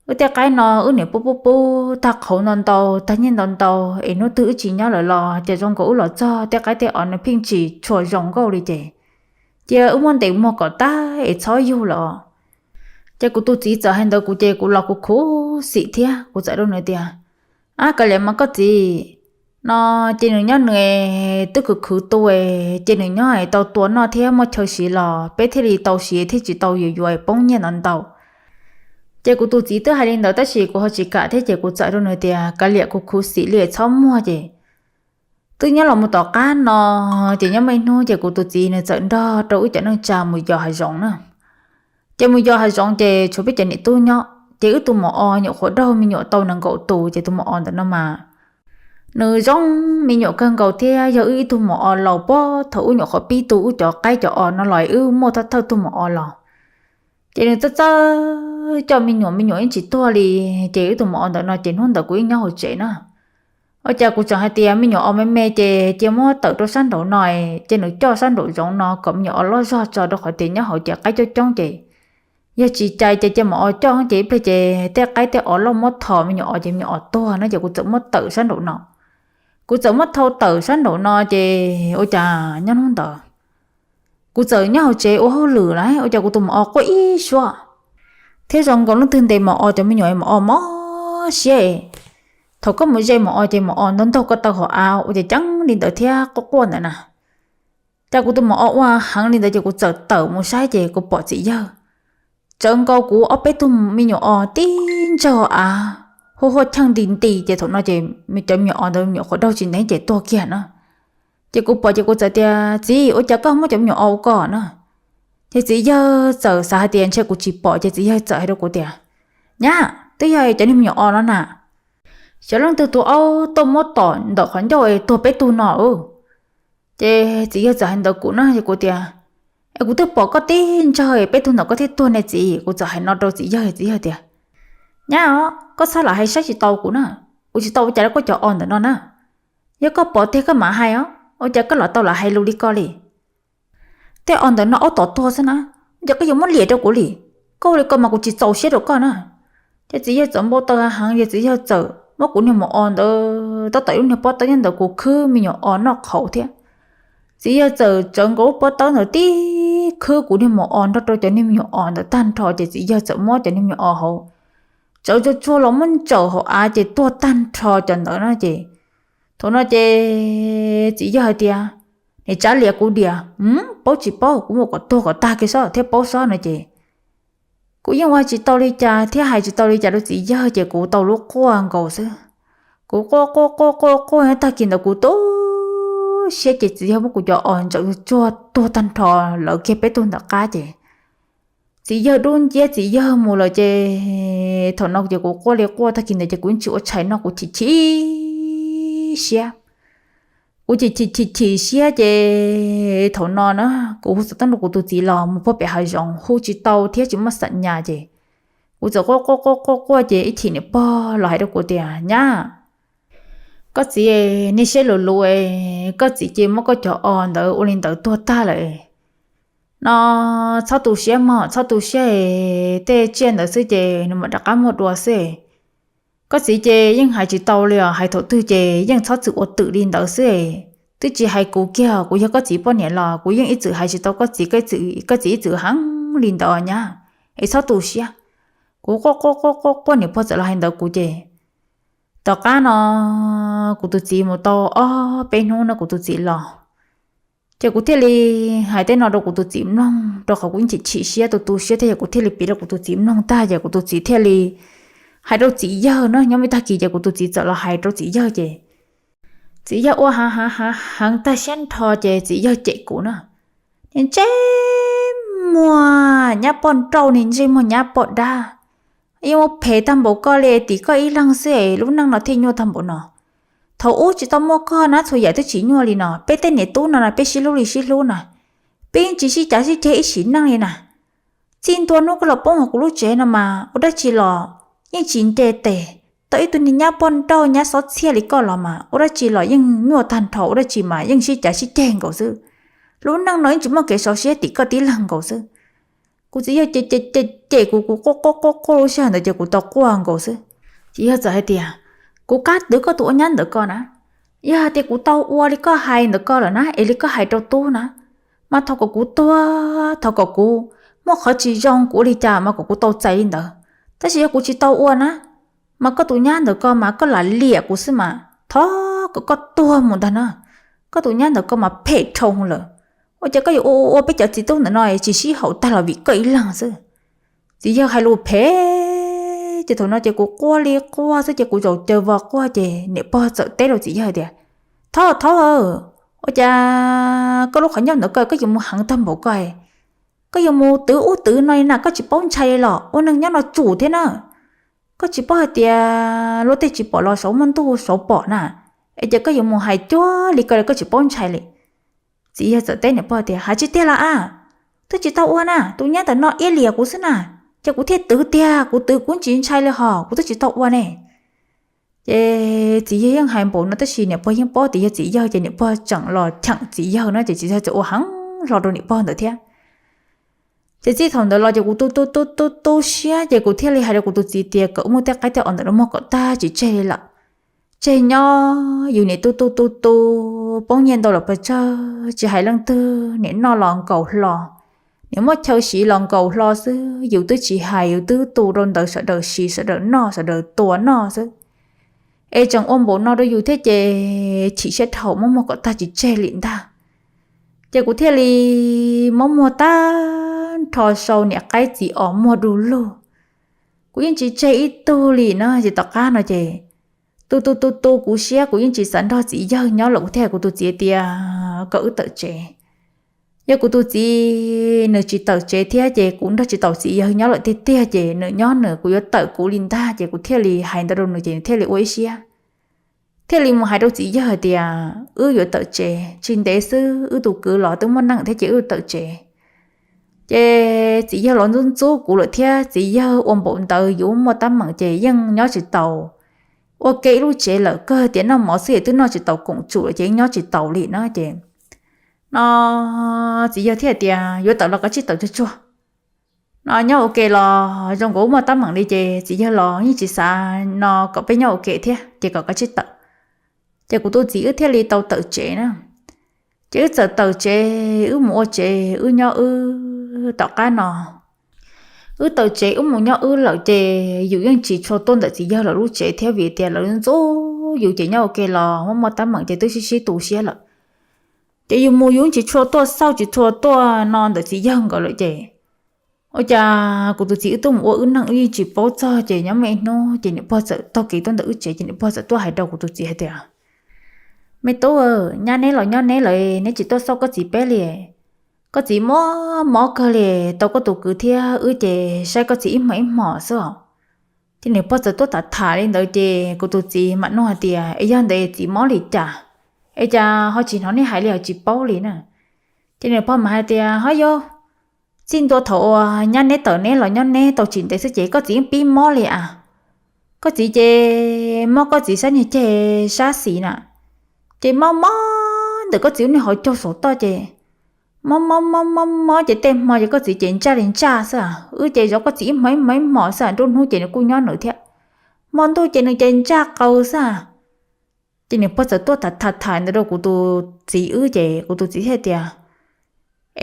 wb tej qaib no wb niam pub pub pub tag qhauv ntau ntau tag nyiaj ntau ntau es hnub twg wb tsis nyob lawm los ces zoo nkaus wb los txog tej qaib tej os nws pheej tsis tshua zoo nkauj li ces cia wb muab ntes muag kom tag es txhob yug lawm. Ces kuv tus txiv txawm hais ntawd kuv ces kuv los kuv khuv xim thiab kuv txawm rau nws tias, ab kav liam mas koj txiv, no ces nws nyob nws twb khwv khwv tu, ces nws nyob tau tua noj thiab muaj chaw siv los peb thiaj li tau siv thiaj tsis tau yuav yuav poob nyiaj ntau ntau. Ces kuv tus txiv twb hais li ntawd tab sis kuv ho tsis kam thiab ces kuv txawm rau nws tias kav liam kuv khuv xim li txhob muag ces twb nyob los mus tom qab no ces nyob muaj ib hnub ces kuv tus txiv nws txawm nrog rau wb cov neej tsa mus yos hav zoov na. Ces mus yos hav zoov ces tshuav peb cov niam tub nyob ces wb tus maum os nyuam qhuav daug me nyuam tau nees nkaum tus ces tus maum os ntawm no mas nws zoo me nyuam kawg nkaus thiab yog wb ib tug maum os laus puag thaum wb nyuam qhuav pib tu wb cov qaib cov os no los wb muaj thawj thawj tug maum os los. Ces nws txawj txawj coj me nyuam, me nyuam yeej tsis tuag li. Ces wb tus maum os ntawm no ces hnub ntawd kuv yeej nyob hauv tsev na. Ua cas kuv tseem hais tias me nyuam os me me ces cia muab tawm rau sab nraum no, ces nws coj sab nraum zoov no kom me nyuam os loj zog tso rau qhov tias nyob hauv ces qaib coob coob ces yog tsis cais ces cia maum os coj ces ib pliag ces tej qaib tej os loj muab thos me nyuam os ces me nyuam os tuag no ces kuv txawm muab tawm sab nraum no. Kuv txawm muab thau tawm sab nraum no ces ua cas nyob hnub ntawd kuv txawm nyob hauv tsev ua hauj lwm lawm ua cas kuv tus maum os quaj ib suab thiab zoo nkaus leej twg ntes maum os cov me nyuam maum os mob siab. Thaum koj mus ze maum os ces maum os ntaug ntaug ko taw hauv av ua cas ceeb li ntawd thiab quaj quaj ntawd na. Cas kuv tus maum os ua heev li ntawd ces kuv txawm tawm mus saib ces kuv pom txiv yawg tsawv nkaus kuv ob peb tug me nyuam os tib ntsawg av, huaj huaj cheej nti nti ces thaum no ces cov me nyuam os ntawd me nyuam qhuav daug tsis ntev ces tuag kiag na. Ces kuv pom ces kuv txawm tias txiv, ua cas koj muab cov me nyuam os ua ko na? Ces txiv yawg txawm xav hais tias ntshe kuv tsis pom ces txiv yawg txawm hais rau kuv tias nyab, twb yog cov niag me nyuam os no na, xyov leej twg tus aub tuaj muab tom ntawm qhov ncauj es tuag peb tug no. Ces txiv yawg txawm hais ntawd kuv na ces kuv tias es kuv twb pom koj tib ntsawg peb tug ntawm koj thiaj tuag ne txiv. Kuv txawm hais no rau txiv yawg, txiv yawg tias nyab os, koj txhob lam hais saib tsis tau kuv na, kuv tsis tau ua cas rau koj cov os ntawm no na. Yog koj pom tiag koj mam hais os, ua cas koj los tau lam hais lus li ko li? Tej os ntawm no aub tom tuag xwb na, ua cas koj yuav muab liam rau kuv li? Koj ua li ko mas kuv tsis txaus siab rau koj na. Ces txiv yawg txawm npau taws heev ces txiv yawg txawm muab kuv niag maum os ntawd tab tom ib lub niag pob tawb nyob ntawd kuv khwb me nyuam os noj qhauv thiab. Txiv yawg txawm tsawv nkaus lub pob tawb ntawd tib khwb kuv niag maum os nrog rau cov niag me nyuam os ntawd tag nrho ces txiv yawg txawm muab cov niag me nyuam os hauv tsawv tsuag tsuag los muab ntsaum hauv av ces tuag tag nrho cov ntawd na ces thaum no ces txiv yawg hais tias niam tsav liam kuv diam, paub tsis paub, kuv muab kom tuag kom tag kiag sob thiab paub sob no ces kuv yeej ua tsis tau li cas thiab hais tsis tau li cas rau txiv yawg ces kuv tau lub quaj nkaus xwb. Kuv quaj quaj quaj quaj quaj tag kis ntawd kuv tu siab ces txiv yawg muab kuv cov os ntsaum tsuag tuag tag nrho lawv kiag peb tug ntawm qab ces txiv yawg dub nciab txiv yawg mus lawm ces thaum no ces kuv quaj li quaj tag kis ntawd ces kuv tsis ua tshais noj kuv chim chim siab. Kuv chim chim chim chim siab ces thaum no na kuv hu xov tooj rau kuv tus txiv los mus puag pem hav zoov hu tsis tau thiab tsis muaj xam nyas ces kuv txawm quaj quaj quaj quaj quaj ces ib chim niam pog los hais rau kuv tias nyab, koj txiv niag siab luv luv, koj txiv ces muab koj cov os ntawd ua li ntawd tuag tag lawm no, txhob tu siab mog, txhob tu siab, tej tsiaj ntawd xwb ces nws mam rov qab muaj dua xwb. Koj txiv ces yeej hais tsis tau li os, hais thaum twg ces yeej txhob txwm ua twm li ntawd xwb. Twb tsis hais kuv kiag, kuv yog koj txiv poj niam los kuv yeej ib txwm hais tsis tau koj txiv, koj txiv ib txwm heev li ntawd nyab, es txhob tu siab. Kuv quaj quaj quaj quaj quaj niam pog txawm los hais ntawd kuv ces tom qab no kuv tus txiv mus tau ob peb hnub no kuv tus txiv los ces kuv thiaj li hais tej no rau kuv tus txiv mloog rau qhov kuv yeej chim chim siab tu tu siab thiab yog kuv thiaj li piav rau kuv tus txiv mloog tag ces kuv tus txiv thiaj li hais rau txiv yawg na, nyob me tag kis ces kuv tus txiv txawm los hais rau txiv yawg ces txiv yawg ua heev heev heev tag siab nrho ces txiv yawg cem kuv na, niag ntsej muag nyab poj nrauj, niag ntsej muag nyab poj dab, yeej ua phem tag npaum koj li, tim koj ib leeg xwb es lub neej no thiaj nyuaj tag npaum no. Thaum ub tsis tau muaj koj na txhua yam twb tsis nyuaj li no, peb tej niam tub no na peb sib hlub li sib hlub na, peb yeej tsis sib cav sib ceg ib sim neej li na. Txij ntua hnub koj los poob hauv kuv lub tsev no mas ua dab tsi los yeej tsis nce tes, tau ib tug niag nyab poj nrauj nyab xob txhiaj li koj los mas ua dab tsi los yeej nyuaj tag nrho, ua dab tsi mas yeej sib cav sib ceg nkaus xwb. Lub neej no yeej tsis muaj kev sov siab tim koj tib leeg nkaus xwb. Kuv txiv yawg cem cem cem kuv, kuv quaj quaj quaj quaj lub sij hawm ntawd ces kuv tau quaj nkaus xwb. Txiv yawg txawm hais tias, kuv qab twv koj tus ua nyab ntawm ko na, yog hais tias kuv tau ua li koj hais ntawm ko lawm na, es li koj hais rau tub na, mas thov kom kuv tuag, thov kom kuv muaj qhov tsis zoo, kuv ua li cas mas kom kuv tau txais li ntawd. Tab sis yog kuv tsis tau ua na, mas koj tus nyab ntawm ko mas koj lam liam kuv xwb mas thov kom koj tuag mus ntag na. Koj tus nyab ntawm ko mas phem dhau lawm, ua cas koj yuav ua ua ua peb cov txiv tub ntawm no tsis sib haum tag los vim koj ib leeg xwb. Txiv yawg hais lus phem ces thaum no ces kuv quaj li quaj xwb ces kuv zaum caws vos quaj ces niam pog txawm teb rau txiv yawg tias, thov thov, ua cas koj lub qhov ncauj ntawm ko koj yuav mus heev tag npaum ko, koj yuav mus twv ub twv no li na, koj tsis paub ntshai li los? Ua neeg nyob no tsum thiab na, koj tsis paub hais tias luag tej tsis pom los saum muaj ntuj saum pom na, es ces koj yuav mus hais cuag li ko li, koj tsis paub ntshai li. Txiv yawg txawm teb niam pog tias, hais tsis tiag los a, twb tsis tau ua na, tus nyab ntawm no iab liam kuv xwb na, ces kuv thiaj twv tiag, kuv twv kuv tsis ntshai li hos, kuv twb tsis tau ua ne. Ces txiv yawg yeej hais npaum no tab sis niam pog yeej paub tias yog txiv yawg ces niam pog tseem los cheem txiv yawg no ces txiv yawg txawm ua heev hlo rau niam pog ntawd thiab. Ces txij thaum ntawd los ces kuv tu tu tu tu tu siab ces kuv thiaj li hais rau kuv tus txiv tias kom muab tej qaib tej os ntawm no muag kom tag tsis tseg li lawm, tseg nyob yus niam tu tu tu tu, poob nyiaj ntau los pes tsawg, tsis hais leej twg niam noj los nkaus hlo, niam muaj chaw siv los nkaus hlo xwb, yus twb tsis hais, yus twb tu rau ntawd sawv daws siv sawv daws noj sawv daws tua noj xwb. Es tseem ua npaum no rau yus thiab ces chim siab dhau, muab muag kom tag tsis tseg li ntag. Ces kuv thiaj li muab muag tag nrho sau niam qaib txiv os muag du lug, kuv yeej tsis tseg ib tug li na. Ces tom qab no ces tu tu tu tu kuv siab kuv yeej tsis xav nrog txiv yawg nyob lawm, kuv thiaj hais kuv tus txiv tias kom wb tawm tsev. Yog kuv tus txiv nws tsis tawm tsev thiab ces kuv nrog tsis tau txiv yawg nyob lawm tiag tiag ces nws nyob nws, kuv yuav tawm kuv li ntag. Ces kuv thiaj li hais ntawd rau nws ces nws thiaj li ua ib siab, thiaj li mus hais rau txiv yawg hais tias wb yuav tawm tsev, tsis ntev xwb wb tus kwv los twb muaj neej thiab ces wb yuav tawm tsev. Ces txiv yawg los ntxub ntxub kuv lawm thiab, txiv yawg ua npaum ntawd yus muaj tab meem ces yeej nyob tsis taus. Ua ke ib lub tsev lawm, kawg tias noj mov xwb es twb noj tsis taus koom tsum lawm ces yeej nyob tsis taus li na. Ces no txiv yawg thiaj tias yuav tawm los koj tsij tawm tsuag tsuag, no nyob ua ke los zoo nkaus muaj tab meem li ces txiv yawg los yeej tsis xav no kom peb nyob ua ke thiab ces kom koj tsij tawm. Ces kuv tus txiv wb thiaj li tau tawm tsev na. Ces wb txawm tawm tsev wb mus ua tsev wb nyob wb. Tom qab no wb tawm tsev wb mus nyob wb lawm ces yus yeej tsis tshua tuaj ntawm txiv yawg lawv lub tsev thiab vim tias lawv ntxub yus ces nyob ua ke los muaj muaj tab meem ces twb sib sib tu siab lawm. Ces yus mus yus yeej tsis tshua tuaj xauj tsis tshua tuaj no ntawm txiv yawg nkawd lawm ces ua cas kuv tus txiv wb tuaj mus ua wb neej wb yeej tsis paub txog ces nyob me ib hnub ces niam pog txawm taug kev tuaj ntawm wb tsev ces niam pog txawm tuaj hais rau kuv tus txiv hais tias, me tub, nyab neb los nyob neb lawm neb tsis tuaj xauj koj txiv peb li. Koj txiv mob mob kawg li, tau koj tus kwv thiab wb ces saib koj txiv ib hmos ib hmos xwb os. Ces niam pog txawm tuaj tham tham li ntawd ces kuv tus txiv mam nug hais tias es yog ntawd txiv mob li cas, es cas ho tsis hnov nej hais li os tsis paub li na. Ces niam pog mam hais tias ho yog txij ntua thaum uas nyab neb tawm neb los nyob neb tau tsis ntev xwb ces koj txiv yeej pib mob li as. Koj txiv ces mob koj txiv sab niag ceg sab xis na, ces mob mob ntawm koj txiv lub niag hauv caug saum toj ces mob mob mob mob mob ces tej hmo ces koj txiv ces ntsaj li ntsaj xwb as, wb ces zov koj txiv ib hmos ib hmos ib hmos xwb as, nruab hnub ces nws kuj nyob nws thiab, hmo ntuj ces nws ces ntsaj qau xwb as. Ces niam pog txawm tuaj tham tham tham ntawd rau kuv tus txiv wb ces kuv tus txiv thiaj tias,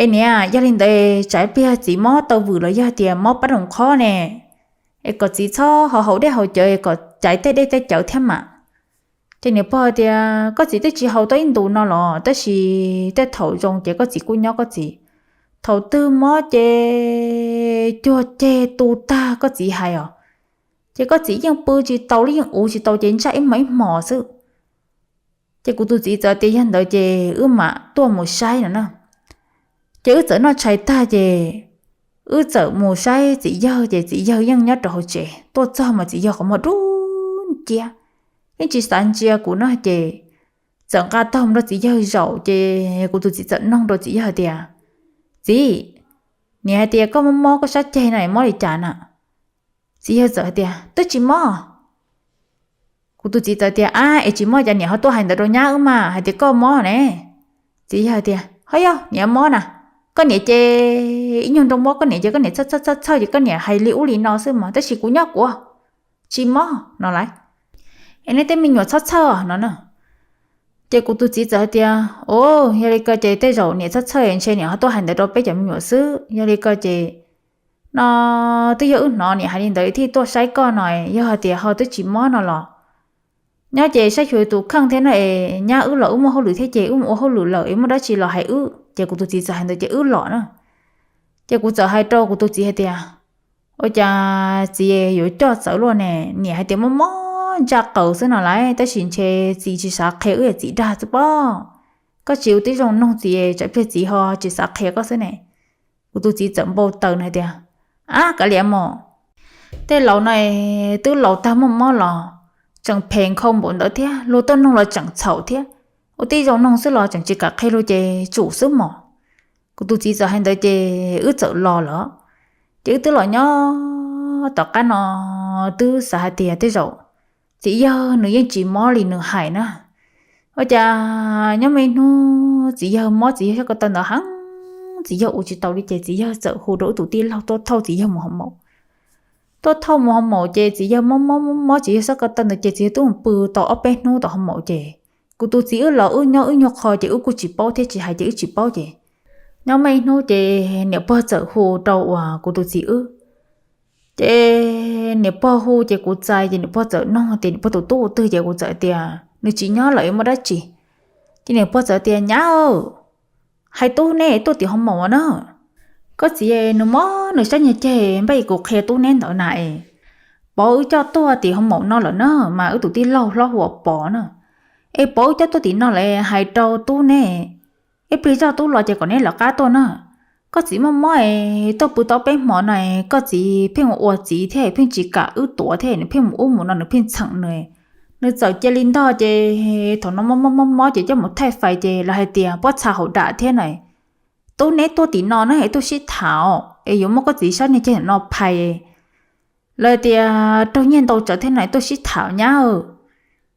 es niam, yog li ntawd tsam ib pliag txiv mob tau vwm los yog tias mob pab roos qhob ne, es kom txiv txhob ho haus dej haus cawv kom caiv tej dej tej cawv thiab mas. Ces niam pog tias koj txiv twb tsis haus tau ib ntus no los tab sis tej thaum zoo ces koj txiv kuj nyob koj txiv, thaum twg mob ces cuag ceg tu tag koj txiv hais os. Ces koj txiv yeej pw tsis tau li, yeej uv tsis tau ces ntsaj ib hmos ib hmos xwb. Ces kuv tus txiv txawm tias yog ntawd ces wb mam tuaj mus saib no na. Ces wb txawm noj tshais tag ces wb txawm mus saib txiv yawg ces txiv yawg yeej nyob rau hauv tsev. Tuaj txog mas txiv yawg qhov muag dub nciab, yeej tsis xav ntsia kuv no ces txawm nqa taug mus rau txiv yawg zaum ces kuv tus txiv txawm noog rau txiv yawg tias, Txiv, niam hais tias koj mob mob koj sab ceg no mob li cas na? Txiv yawg txawm hais tias, Twb tsis mob. Kuv tus txiv txawm tias, Ab, es tsis mob cas niam ho tuaj hais ntawd rau nyab wb mas hais tias koj mob ne? Txiv yawg tias, Ho yog niam mob na, koj niam ces ib nyuag nroo mob koj niam ces koj niam txhawj txhawj txhawj ces koj niam hais li ub li no xwb mas tab sis kuv nyob kuv tsis mob no lawm. Es nej tej me nyuam txhob txhawj no na. Ces kuv tus txiv txawm hais tias, Ua, yog li ko ces tej zaum niam txhob txhawj ntshe niam ho tuaj hais ntawd rau peb cov me nyuam xwb. Yog li ko ces no twb yog wb hnov niam hais li ntawd thiaj tuaj saib koj no, yog hais tias ho twb tsis mob no los nyob ces saib xyuas tus kheej thiab no es nyab wb los wb muaj hauj lwm thiab ces wb mus ua hauj lwm lawm es muaj dab tsi los hais wb. Ces kuv tus txiv txawm hais ntawd ces wb los na. Ces kuv txawm hais rau kuv tus txiv hais tias, Ua cas txiv yuav coj txawv luaj ne? Niam hais tias mob mob ntsaj qaws xwb no lawm tab sis ntshe txiv tsis xav qhia wb, txiv dag xwb pob. Koj tsis ua tib zoo noog txiv, tsam pliag txiv ho tsis xav qhia koj xwb ne. Kuv tus txiv txawm npau taws no hais tias, Ab, kav liam mog, tej laus no twb laus tag muaj mob los tseem phem nkhaus npaum ntawd thiab, luag tuaj noog los tseem txhaum thiab, ua tib zoo noog xwb los tseem tsis kam qhia luag ces tsum xwb mog. Kuv tus txiv txawm hais ntawd ces wb txawm los lawm. Ces wb twb los nyob tom qab no twb xav hais tias tej zaum txiv yawg nws yeej tsis mob li nws hais na. Ua cas nyob muaj ib hnub txiv yawg mob, txiv yawg sab ko taw ntawd heev, txiv yawg ua tsis tau li ces txiv yawg txawm hu rau wb tus tij laug tuaj thauj txiv yawg mus hoo maum. Tuaj thauj mus hoo maum ces txiv yawg mob mob mob mob txiv yawg sab ko taw ntawd ces txiv yawg twb mus pw tau ob peb hnub tom hoo maum ces kuv tus txiv wb los wb nyob wb nyuag qho ces wb kuj tsis paub thiab, tsis hais ces wb tsis paub ces nyob muaj ib hnub ces niam pog txawm hu rau uas kuv tus txiv wb. Ces niam pog hu ces kuv txais ces niam pog txawm noog tias niam pog tus tub ua twg ces kuv txawm tias nws tsis nyob lawm es muaj dab tsi. Ces niam pog txawm tias, Nyab, hais tub neb tuaj tim hoo maum na. Koj txiv nws mob nws sab nyuag ceg npaj es kuv qhia tub neb ntawd na es Pov wb coj tuaj tim hoo maum no lawm na, mas wb tus tij laug hlob hu ua Pov na. Es Pov wb coj tuaj tim no lawm hais rau tub neb, ib pliag zoj tub los ces kom neb lawv qab tuaj na. Koj txiv mob mob es tuaj pw tau peb hmo no, koj txiv pheej ua ua txiv thiab pheej tsis kam wb tuav thiab nws pheej mus ub mus no nws pheej txheem nws. Nws txawm cia li ntog ces thaum no mob mob mob mob ces coj mus thaij fais ces lawv hais tias pob txha haus dam thiab na. Tub neb tuaj tim no na es tuaj sib tham es yuav muab koj txiv sab niag ceg no phais. Lawv tias raug nyiaj ntau tsawv thiab na, tuaj sib tham nyab.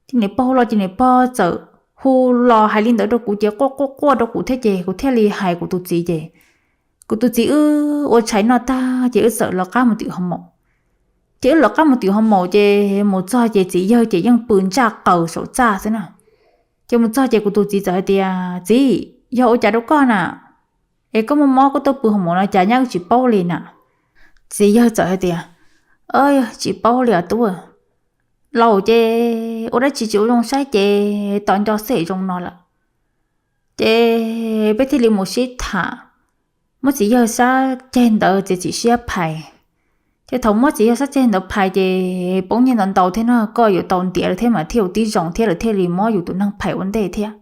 Ces niam pog hu los ces niam pog txawm hu los hais li ntawd rau kuv ces quaj quaj quaj rau kuv thiab ces kuv thiaj li hais kuv tus txiv ces kuv tus txiv wb ua tshais noj tag ces wb txawm lawv qab mus tim hoo maum. Ces wb lawv qab mus tim hoo maum ces mus txog ces txiv yawg ces yeej pw ntsaj qaws saum txaj xwb na. Ces mus txog ces kuv tus txiv txawm hais tias, Txiv, yog ua cas rau koj na? Es koj muaj mob koj tuaj pw hoo maum no cas nyab wb tsis paub li na? Txiv yawg txawm hais tias, Tsis paub li os tub, laus ces ua dab tsi tsis ua zoo saib ces tos nco xwb zoo no lawm. Ces peb thiaj li mus sib tham, muab txiv yawg sab ceg ntawd txiav txim siab phais. Ces thaum muab txiv yawg sab ceg ntawd phais ces poob nyiaj ntau ntau thiab no, koj yuav tau ntiav lawm thiab mas thiaj ua tib zoo thiab lawv thiaj li muab yus tus neeg phais ua ntej thiab.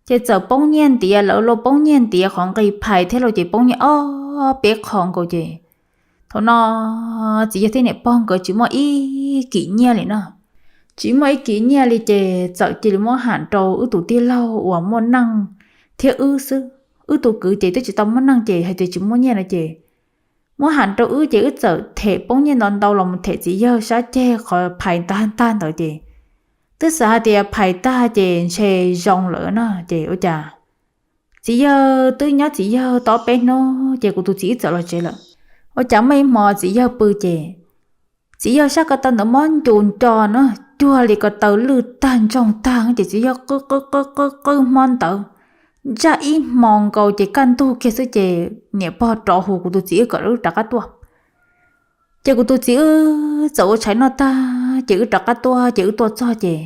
Ces txawm poob nyiaj ntiav, lawv los poob nyiaj ntiav qhov nqis phais thiab los ces poob nyiaj ob peb qho nkaus ces thaum no txiv yawg thiab niam pog nkawd tsis muaj ib kim nyiaj li no. Tsis muaj ib kim nyiaj li ces txawm cia li muab ham rau wb tus tij laug uas muaj neej thiab wb xwb. Wb tus kwv ces twb tsis tau muaj neej ces hais tias tsis muaj nyiaj no ces muab ham rau wb ces wb txawm them poob nyiaj ntau ntau los mus them txiv yawg sab ceg qhov phais tag ntawd ces twb xav hais tias phais tag ces ntshe zoo lawm no ces ua cas txiv yawg twb nyob txiv yawg tau peb hnub ces kuv tus txiv wb txawm los tsev lawm. Ua cas muaj ib hmo txiv yawg pw ces txiv yawg sab ko taw ntawd mob ncus nco no, cuag li ko taw lwj tag ntsoog tag ces txiv yawg qw qw qw qw qw hmo ntawd ntsaj ib hmo nkaus ces kaj ntug kiag xwb ces niam pog rov hu kuv tus txiv wb kom wb rov qab tuaj. Ces kuv tus txiv wb txawm ua tshais noj tag ces wb rov qab tuaj ces wb tuaj txog ces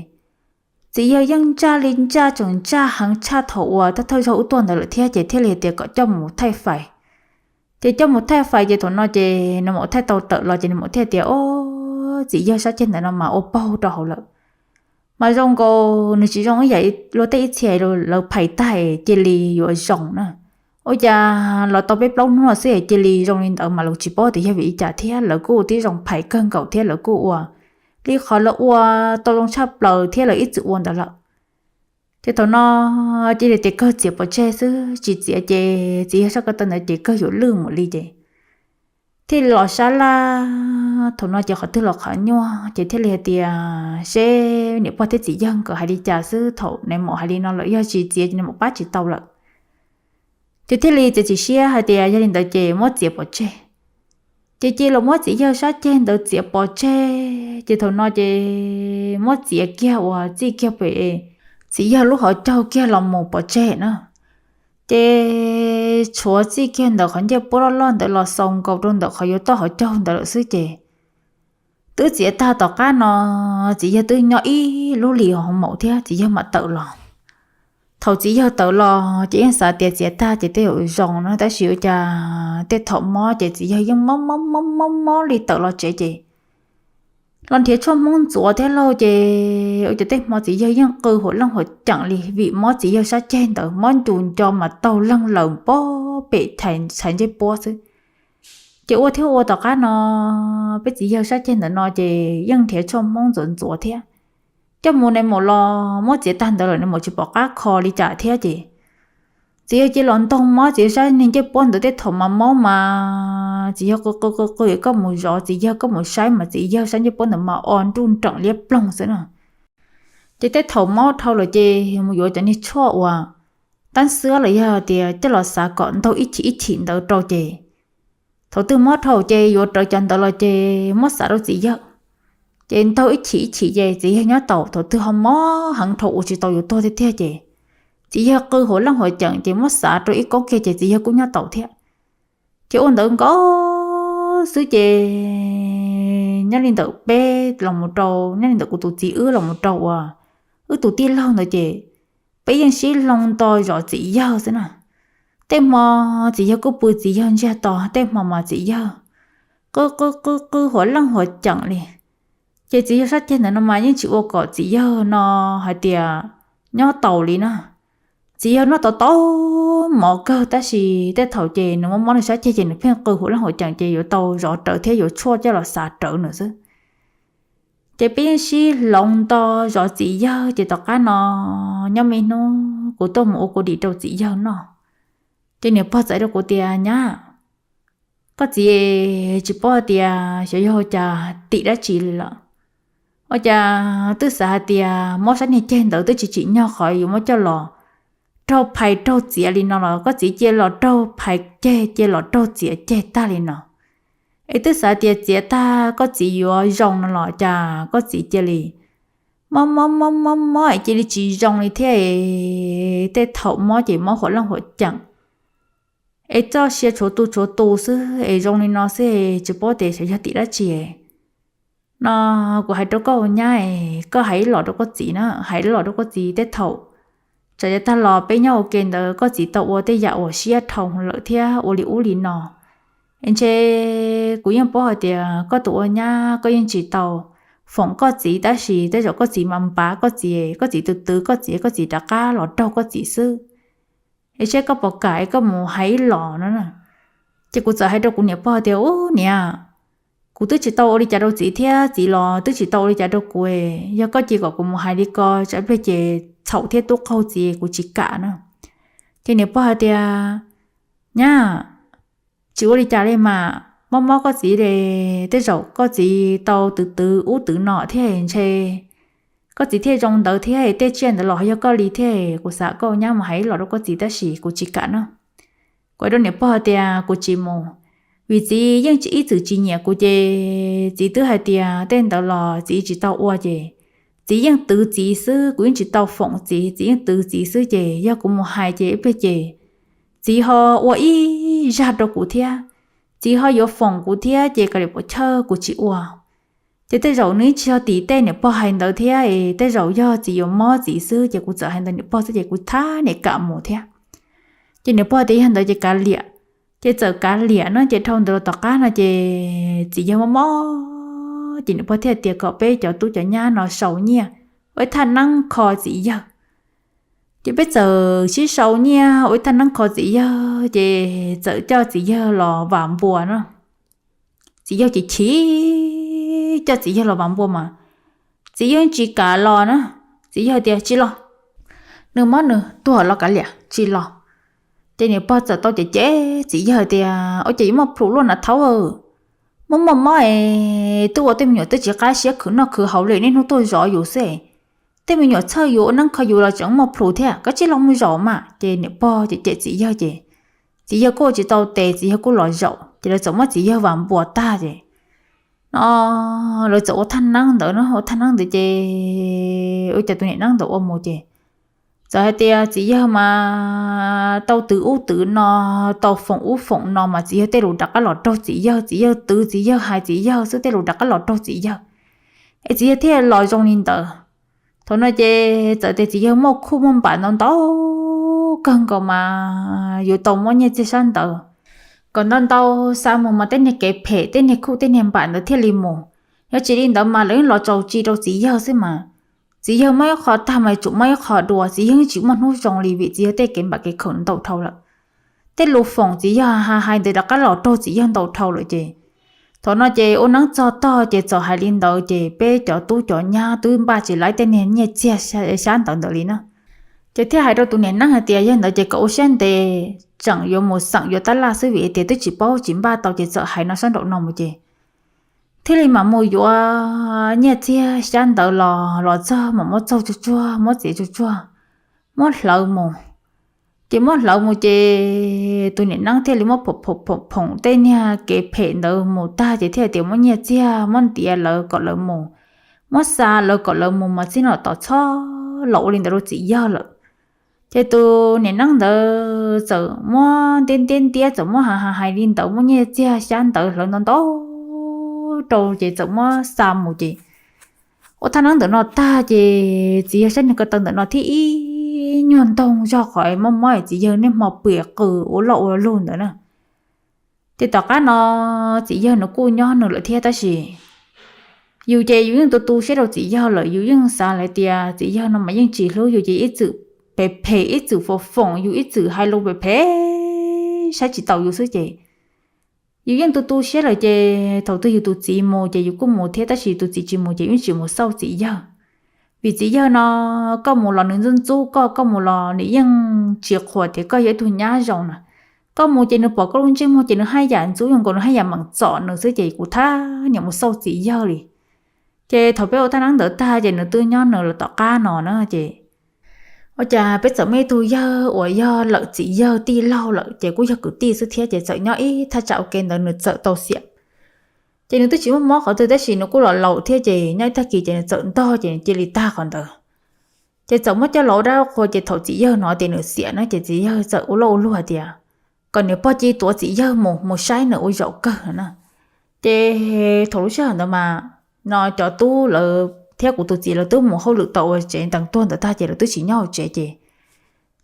txiv yawg yeej ntsaj li ntsaj tseem ntsaj heev tshaj thaum uas thawj thawj zaug wb tuaj ntawd lawm thiab ces thiaj li tias kom coj mus thaij fais. Ces coj mus thaij fais ces thaum no ces nws mam thaij tau tawm los ces nws mam thiaj tias, Ob, txiv yawg sab ceg ntawm no mas ua paug rau hauv lawm. Mas zoo nkaus nws tsis zoo ib yam luag tej ib txhia lawv phais tag cia li yuav zoo na. Ua cas los tau peb plaub hnub xwb cia li zoo li ntawd mas lawv tsis paub tias yog vim li cas thiab lawv kuj ua tib zoo phais kawg nkaus thiab lawv kuj ua li qhov lawv ua tau zoo tshaj plaws thiab lawv ib txwm ua ntawd lawm. Ces thaum no cia li tias kawg txiav pov tseg xwb, tsis txiav ces txiv yawg sab ko taw ntawd ces kawg yuav lwj mus li ces thiaj li los sab laj. Thaum no ces qhov twg los qhov nyuaj ces thiaj li hais tias seb niam pog thiab txiv yawg nkawd hais li cas xwb, thaum nais maum hais li no lawm yog tsis txiav ces nais maum pab tsis tau lawm. Ces thiaj li txiav txim siab hais tias yog li ntawd ces muab txiav pov tseg. Ces cia los muab txiv yawg sab ceg ntawd txiav pov tseg, ces thaum no ces muab txiav kiag uas txij kiag pem txiv yawg lub hauv caug kiag los mus pov tseg na. Ces tshuav txij kiag ntawm qhov ncej puab loj loj ntawd los xaus nkaus rau ntawm qhov yuav toj hauv caug ntawd lawm xwb ces twb txiav tag tom qab no, txiv yawg twb nyob ib lub hlis hauv maum thiab txiv yawg mam tawm los. Thaum txiv yawg tawm los ces yeej xav tias txiav tag ces tej zaum zoo na, tab sis ua cas tej thaum mob ces txiv yawg yeej mob mob mob mob mob li tawm los tsev ces los nrhiav tshuaj hmoob ntxuav thiab lauj ces ua cas tej hmo txiv yawg yeej qw huam leej huam ceem li vim mob txiv yawg sab ceg ntawd mob ncus nco mas taug leeg laws pob pem txhais ncej puab xwb. Ces ua thiab ua tom qab no peb txiv yawg sab ceg ntawm no ces yeej nrhiav tshuaj hmoob ntxuav ntxuav thiab. Coj mus nais maum los muab txiav tag ntawd lawm nais maum tsis pom qab kho li cas thiab ces txiv yawg cia los ntoog mob txiv yawg sab niag ncej puab ntawd tej thaum mas mob mas txiv yawg qw qw qw qw koj mus zov txiv yawg koj mus saib mas txiv yawg sab ncej puab ntawd mas o nruj nreem liab ploog xwb na. Ces tej thaum mob dhau lawm ces mus yuav cov niag tshuaj uas tab xwb los yog tias coj los xav kom ntaug ib chim ib chim ntawd rau ces thaum twg mob dhau ces yuav rawv cov ntawd los ces muab xav rau txiv yawg. Ces ntaug ib chim ib chim ces txiv yawg nyob taus, thaum twg ho mob heev dhau ua tsis tau yuav tuag tiag tiag ces txiv yawg qw huam leej huam ceem ces muab xav rau ib koob kiag ces txiv yawg kuj nyob taus thiab. Ces ua ntawd nkaus xwb ces nyob li ntawm peb los mus rau, nyob li ntawm kuv tus txiv wb los mus rau uas wb tus tij laug ntawd ces peb yeej sib hloov nto zov txiv yawg xwb na. Tej hmo txiv yawg kuj pw txiv yawg ntsiag to, tej hmo mas txiv yawg qw qw qw qw huam leej huam ceem li. Ces txiv yawg sab ceg ntawm no mas yeej tsis ua kom txiv yawg no hais tias nyob taus li na. Txiv yawg noj tau tau mov kawg tab sis tej thaum ces nws mob mob nws sab ceg ces nws pheej qw huam leej huam ceem ces yuav tau zov rawv thiab yuav tshuaj coj los xav rawv nws xwb. Ces peb yeej sib hloov nto zov txiv yawg ces tom qab no nyob me hnub kuv tuaj mus ua kuv dim rau txiv yawg noj. Ces niam pog txawm rau kuv tias nyab, koj txiv tsis paub tias xyov yog cas tim dab tsi li lawm. Ua cas twb xav hais tias mob sab niag ceg ntawd twb tsis tsim nyog qhov yuav muab coj los raug phais raug txiav li no los koj txiv cia los raug phais ceg cia los raug txiav ceg tag li no. Es twb xav tias txiav tag koj txiv yuav zoo no los cas koj txiv cia li mob mob mob mob mob cia li tsis zoo li thiab. Tej thaum mob ces mob huam leej huam ceem es txoj sia tshuav tu tshuav tu xwb es zoo li no xwb tsis paub tias xyov yog tim dab tsi no. Kuv hais rau koj ua nyab es koj hais ib los rau koj txiv na, hais ib los rau koj txiv tej thaum tsam yav tag los peb nyob ua ke ntawd koj txiv tau ua tej yam uas siab dhau lawm thiab ua li ub li no. Es ntshe kuv yeej paub hais tias koj tus ua nyab koj yeej tsis tau foom koj txiv tab sis tej zaum koj txiv mas npav koj txiv, koj txiv twv twv koj txiv koj txiv rov qab los raug koj txiv xwb. Es seb koj puas kam es koj mus hais ib los no na. Ces kuv txawm hais rau kuv niam pog tias ub niam, kuv twb tsis tau ua li cas rau txiv thiab txiv los twb tsis tau ua li cas rau kuv, yog koj cia kom kuv mus hais li ko tsam ib pliag ces txhaum thiab tub qaug txiv kuv tsis kam na. Ces niam pog hais tias nyab, tsis ua li cas li mas mob mob koj txiv li, tej zaum koj txiv tau twv twv ub twv no thiab ntshe koj txiv thiaj zoo ntawd thiab tej tsiaj ntawd los yog koj li thiab. Kuv xav koj nyab mus hais ib los rau koj txiv tab sis kuv tsis kam na. Kuv hais rau niam pog tias kuv tsis mus, vim txiv yeej tsis ib txwm tsis nyiam kuv ces txiv twb hais tias tej ntawd los txiv tsis tau ua ces txiv yeej twv txiv xwb, kuv yeej tsis tau foom txiv, txiv yeej twv txiv xwb ces yog kuv mus hais ces ib pliag ces txiv ho ua ib zaj rau kuv thiab, txiv ho yuav foom kuv thiab ces kav liam puas chawj kuv tsis ua. Ces tej zaum nws tsis yog tim tej niam pog hais ntawd thiab es tej zaum yog txiv yuav mob txiv xwb ces kuv txawm hais ntawd niam pog xwb ces kuv thab niam kam mus thiab. Ces niam pog tias yog ntawd ces kav liam, ces txawm kav liam no ces dhau ntawd los tom qab no ces txiv yawg mob mob Ces niam pog thiaj tias kom peb cov tub cov nyab no sau nyiaj ua ib thaj neeb kho txiv yawg. Ces peb txawm sib sau nyiaj ua ib thaj neeb kho txiv yawg, ces txawm coj txiv yawg los vam npua no. Txiv yawg chim chim, coj txiv yawg los vam npua mas txiv yawg tsis kam los na. Txiv yawg tias tsis los, nws mob nws tuag los kav liam tsis los. Ces niam pog txawm tau cem cem txiv yawg tias ua cas yuav muaj plhus luaj na thaub, muaj muaj mob es twb ua tej me nyuam twb tsis qab siab khwv noj khwv haus li, niaj hnub tuaj zov yus xwb. Tej me nyuam txhawj yus ua neeb kho yus los tseem muaj plhus thiab, koj cia li los mus zaum mas. Ces niam pog cem cem txiv yawg ces txiv yawg kuj ua tsis tau tes, txiv yawg kuj los zaum. Ces lawv txawm muab txiv yawg vam npua tag ces no lawv txawm ua thaj neeb ntawd no, ua thaj neeb ntawd ces ua cas tus niam neeb ntawd ua mus ces txawm hais tias txiv yawg mas tau twv ub twv no, tau foom ub foom no mas txiv yawg tej lus rov qab los raug txiv yawg, txiv yawg twv txiv yawg hais txiv yawg xwb, tej lus rov qab los raug txiv yawg, es txiv yawg thiaj los zoo li ntawd. Thaum no ces txawm tias txiv yawg muaj khuj muaj npam ntau ntau kawg nkaus mas yus tau muab nyiaj txiag sab ntawd kom ntau ntau xa mus mas tej niag kev phem tej niag khuj tej niag npam ntawd thiaj li mus. Yog tsis li ntawd mas lawv los tsaus tsi rau txiv yawg xwb mas. Txiv yawg muab ib qho tag mas yuav tsum muab ib qho dua, txiv yawg tsis muaj hnub zoo li vim txiv yawg tej kev npam kev khaum ntau dhau lawm. Tej lus foom txiv yawg hais ntawd rov qab los raug txiv yawg ntau dhau lawm ces thaum no ces ua neeb txog tog ces txawm hais li ntawd ces peb cov tub cov nyab twb npaj tsis laib tej niag nyiaj txiag sab ntawd ntawd li na. Ces thiaj hais rau tus niam neeb hais tias yog ntawd ces kom ua siab ntev, tseem yuav mus xeem yuav tab laj xwb vim tias twb tsis paub tsis npaj tau ces txawm hais no sab nraum no mus ces thiaj li mam mus yuav nyiaj txiag sab ntawd los, los txog mam muab txaug tsuag tsuag, muab txiav tsuag tsuag, muab hlawv mus. Ces muab hlawv mus ces tus niam neeb thiaj li muab phoom phoom tej niag kev phem ntawd mus tag ces thiaj tias muab nyiaj txiag muab ntiav lawv kom lawv mus, muab xa lawv kom lawv mus mas txij no tom txhob los ua li ntawd rau txiv yawg lawm. Ces tus niam neeb ntawd txawm muab ntiab ntiab ntiab, txawm muab hais hais hais li ntawd, muab nyiaj txiag xyab ntawd hlawv ntau ntau rau ces txawm muab xa mus ces ua thaj neeb ntawm no tag ces txiv yawg sab niag ko taw ntawm no thiab ib nyuag ntoog zog qhov mob mob txiv yawg niaj hmo pw qw ua loj ua lug ntawd na. Ces tom qab no txiv yawg nws kuj nyob nws lawm thiab tab sis yus ces yus yeej tu tu siab rau txiv yawg lawm, yus yeej xav lawm tias txiv yawg no mas yeej tsis hlub yus ces ib txwm phem phem ib txwm foom foom yus ib txwm hais lus phem phem saib tsis taus yus xwb ces yus yeej tu tu siab lawm ces thaum twg yus tus txiv mus ces yus kuj mus thiab tab sis tus txiv tsis mus ces yus yeej tsis mus xauj txiv yawg. Vim txiv yawg no koj mus los nws ntxub ntxub koj, koj mus los nws yeej tsis qhuas tias koj yog ib tug nyab zoo na. Koj mus ces nws pom koj lub ntsej muag ces nws haj yam ntxub zoo nkaus nws haj yam meem txom nws xwb ces kuv thab niam mus xauj txiv yawg li. Ces thaum peb ua thaj neeb ntawd tag ces nws twb nyob nws lawm tom qab no na ces ua cas peb txawm muaj ib tug yawg uas yog lawm txiv yawg tij laug lawm ces kuj yog kwv tij xwb thiab ces txawm nyob ib thaj tsam ua ke ntawd nws txawm tau xiam. Ces nws twb tsis muaj mob qhov twg tab sis nws kuj los laus thiab ces nyob ib tag kis ces nws txawm ntog ces nws cia li tag qhov ntawd. Ces txawm muab coj los ua dab qhua ces thaum txiv yawg hnov tias nws xiam na ces txiv yawg txawm ua loj ua luag tias kom niam pog cia li tuav txiv yawg mus, mus saib nws ua zaum kawg na. Ces thaum lub sij hawm ntawd mas no cov tub lawv thiab kuv tus txiv lawv twb mus hauj lwm tau ua tsev ntees tuag ntawd tag ces lawv twb tsis nyob hauv tsev ces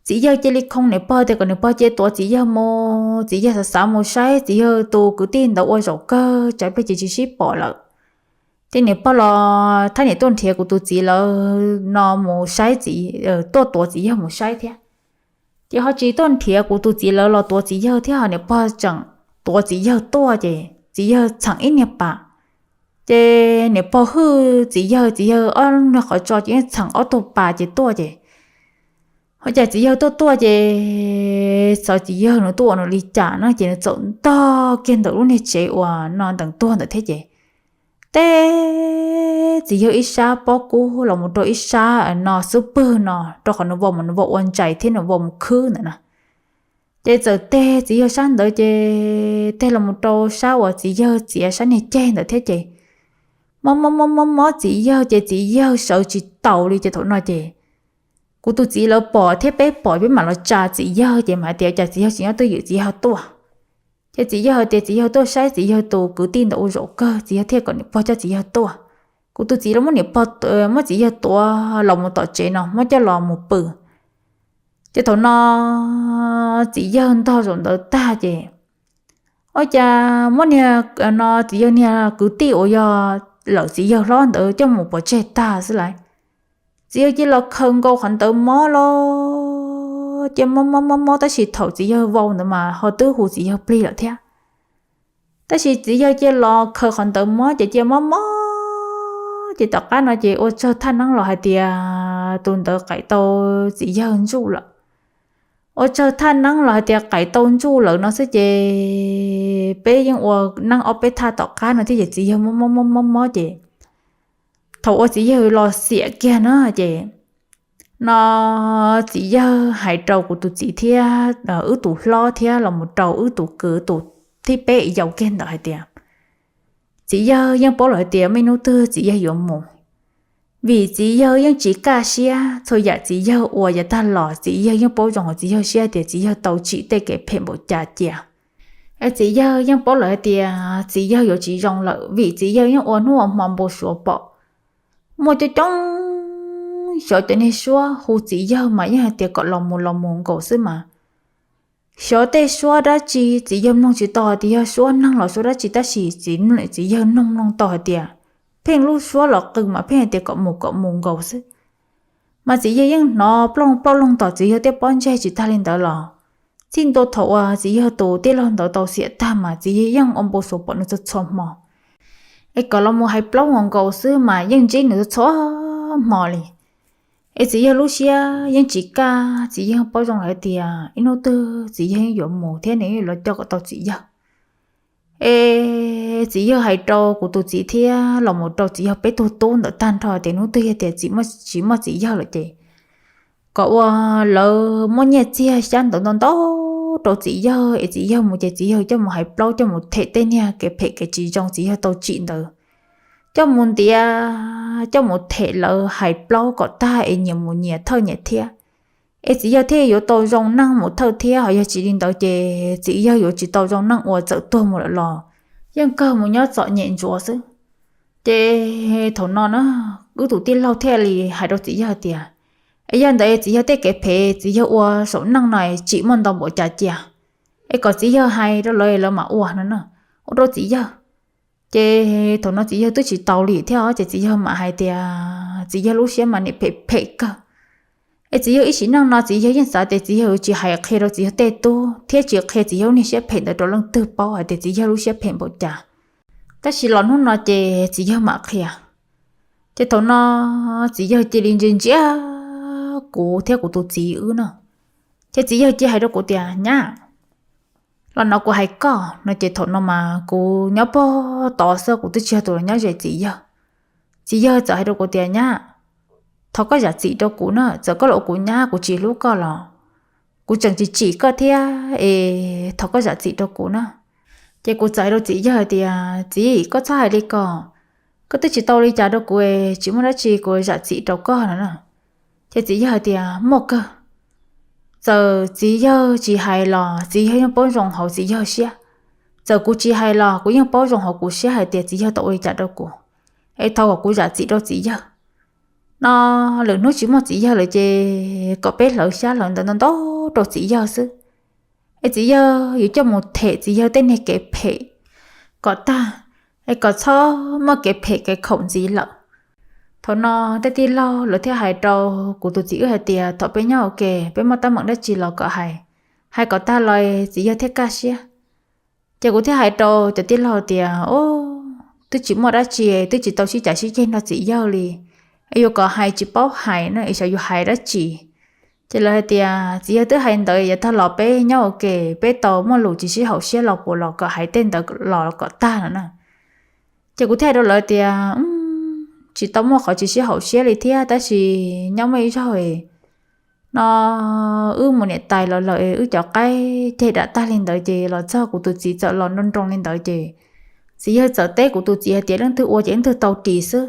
txiv yawg cia li khoo niam pog tias kom niam pog cia li tuav txiv yawg mus, txiv yawg xav xav mus saib txiv yawg tus kwv tij ntawd ua zaum kawg tsam pliag ces tsis sib pom lawm. Ces niam pog los thab niam tuaj nrhiav kuv tus txiv lawv no mus saib txiv, tuaj tuav txiv yawg mus saib thiab. Ces ho tsis tuaj nrhiav kuv tus txiv lawv los tuav txiv yawg thiab ho niam pog tseem tuav txiv yawg tuaj ces txiv yawg txheem ib niag pas. Ces niam pog hwj txiv yawg, txiv yawg ob niag qhov tso ces yeej txheem ob tug pas ces tuaj ces ho cas txiv yawg tuaj tuaj ces xyov txiv yawg nws tuaj ua nws li cas na ces nws txawm ntog kiag ntawm lub niag tsev uas no ntees tuag ntawd thiab ces teb txiv yawg ib sab pob kub los mus rau ib sab no xub pwg no rau qhov nws vau mus, nws vau ua ntsais thiab nws vau mus khwb ntawd na. Ces txawm teg txiv yawg sab ntawd ces teg los mus rau sab uas txiv yawg txiav sab niag ceg ntawd thiab ces mob mob mob mob mob txiv yawg ces txiv yawg sawv tsis taus li ces thaum no ces kuv tus txiv lawv pom thiab peb pom peb mam los tsa txiv yawg ces mam hais tias cas txiv yawg tsis nyob twj ywm txiv yawg tuaj. Ces txiv yawg hais tias txiv yawg tuaj saib txiv yawg tus kwv tij ntawd ua zaum kawg txiv yawg thiaj kom niam pog coj txiv yawg tuaj. Kuv tus txiv los muab niam pog, muab txiv yawg tuav los mus tom tsev no muab coj los mus pw. Ces thaum no txiv yawg ntog zaum ntawd tag ces ua cas muab niag no txiv yawg niag kwv tij uas yog lawm txiv yawg hlob ntawd coj mus pov tseg tag xwb lawm. Txiv yawg cia los khaws nkaus qhov ntawd mob los cia mob mob mob mob, tab sis thaum txiv yawg vau ntawd mas ho twb hu txiv yawg plig lawm thiab. Tab sis txiv yawg cia los khaws qhov ntawd mob ces cia mob mob, ces tom qab no ces ua tsawg thaj neeb los hais tias tus ntawd qaim tau txiv yawg ntsuj lawm. Ua tsawg thaj neeb los hais tias qaim tau ntsuj lawm no xwb ces peb yeej ua neeb ob peb thaj tom qab no thiab ces txiv yawg mob mob mob mob mob ces thaum uas txiv yawg los xiam kiag na ces no txiv yawg hais rau kuv tus txiv thiab wb tus hlob thiab los mus rau wb tus kwv tus thib peb yau kiag ntawd hais tias txiv yawg yeej paub lawm hais tias muaj ib hnub twg txiv yawg yuav mus, vim txiv yawg yeej tsis kaj siab, txhua yam txiv yawg ua yav tag los txiv yawg yeej paub zoo hauv txiv yawg siab tias txiv yawg tau tsim tej kev phem npaum cas cia. Es txiv yawg yeej paub lawm hais tias txiv yawg yuav tsis zoo lawm vim txiv yawg yeej ua hnub ua hmo npau suav pom muaj coob coob xyov cov niag suab hu txiv yawg mas yeej hais tias kom los mus los mus nkaus xwb mas xyov tej suab dab tsi txiv yawg mloog tsis tau hais tias yog suab neeg los suab dab tsi tab sis txiv, txiv yawg mloog mloog tau hais tias pheej lub suab los qw mas pheej hais tias kom mus kom mus nkaus xwb. Mas txiv yawg yeej hnov plaub plaub loog tom txiv yawg tej pob ntseg tsis tag li ntawd los txij ntua thaum uas txiv yawg tus tij laug ntawd tau xiam tag mas txiv yawg yeej ua npau suav pom nws txhua txhua hmo es kom los mus hais plaub nkaus nkaus xwb mas yeej ntsib nws txhua txhua hmo li. Es txiv yawg lub siab yeej tsis kaj, txiv yawg paub zoo lawm hais tias ib hnub twg txiv yawg yeej yuav mus thiab nws yeej los coj kom tau txiv yawg. Es txiv yawg hais rau kuv tus txiv thiab los mus rau txiv yawg peb tug tub ntawd tag nrho tias hnub twg yog tias txiv, tsis muaj txiv yawg lawm ces kom ua lawv muab nyiaj txiag xyab ntawv ntau ntau rau txiv yawg es txiv yawg mus ces txiv yawg coj mus hais plaub coj mus them tej niag kev phem kev tsis zoo txiv yawg tau tsim ntawd, coj mus ntiav coj mus them lawv hais plaub kom tag es nyias mus nyias thawj nyias thiab. Es txiv yawg thiaj yuav tau zoo neej mus thawj thiab, ho yog tsis li ntawd ces txiv yawg yuav tsis tau zoo neej ua txawm tuag mus lawm los yeej kawg mus nyob txom nyem ntsuav xwb. Ces thaum no na wb tus tij laug thiaj li hais rau txiv yawg tias es yog ntawd txiv yawg tej kev phem txiv yawg ua saum neej no tsis muaj ntau npaum cas cia, es kom txiv yawg hais rau lawv lawv mam ua no na, ua rau txiv yawg. Ces thaum no txiv yawg twb tsis tau li thiab ces txiv yawg mam hais tias txiv yawg lub siab mas nim phem phem kawg. Es txiv yawg ib sim neej no txiv yawg yeej xav tias txiv yawg tsis hais qhia rau txiv yawg tej tub thiab tsis qhia txiv yawg lub niag siab phem ntawd rau leej twg paub hais tias txiv yawg lub siab phem npaum cas. Tab sis los hnub no ces txiv yawg mam qhia. Ces thaum no txiv yawg cia li ntsia ntsia kuv thiab kuv tus txiv wb no, ces txiv yawg cia hais rau kuv tias nyab, los no kuv hais koj no ces thaum no mas kuv nyob pog tod xwb kuv twb tsis yog tus los nyob ze txiv yawg. Txiv yawg txawm hais rau kuv tias nyab, thov koj zam txim rau kuv na, txawm koj los ua kuv nyab kuv tsis hlub koj los kuv tseem tsis tsim koj thiab es thov koj zam txim rau kuv na. Ces kuv txawm hais rau txiv yawg tias txiv koj txhob hais li ko, koj twb tsis tau li cas rau kuv, tsis muaj dab tsi kuv zam txim rau koj no na. Ces txiv yawg hais tias muaj kawg, txawm txiv yawg tsis hais los txiv yawg yeej paub zoo hauv txiv yawg siab, txawm kuv tsis hais los kuv yeej paub zoo hauv kuv siab hais tias txiv yawg tau ua li cas rau kuv, es thov kom kuv zam txim rau txiv yawg. No lwm hnub tsis muaj txiv yawg lawm ces kom peb hlawv xyab hlawv ntawv ntau ntau rau txiv yawg xwb, es txiv yawg yuav coj mus them txiv yawg tej niag kev phem kom tag, es kom txhob muaj kev phem kev khaum ntxiv lawm. Thaum no tej tij laug lawv thiaj hais rau kuv tus txiv wb hais tias thaum peb nyob ua ke peb muaj teeb meem dab tsi los kom hais, hais kom tag los txiv yawg thiaj kaj siab. Ces kuv thiaj hais rau cov tij laug tias o, twb tsis muaj dab tsi, twb tsis tau sib cav sib ceg nrog txiv yawg li, es yuav kom hais tsis paub hais no es xyov yuav hais dab tsi. Ces lawv hais tias txiv yawg twb hais ntawd yav tag los peb nyob ua ke peb tau muaj lus tsis sib haum siab los puas los kom hais tej ntawd los kom tag no na. Ces kuv thiaj hais rau lawv tias tsis tau muaj qhov tsis sib haum siab li thiab tab sis nyob muaj ib zaug no wb mus niam tais los lawm wb cov qaib ceg dam tag li ntawd ces los txog kuv tus txiv txawm los nroo nroo li ntawd ces txiv yawg txawm teb kuv tus txiv hais tias leej twg ua ces leej twg tau ris xwb.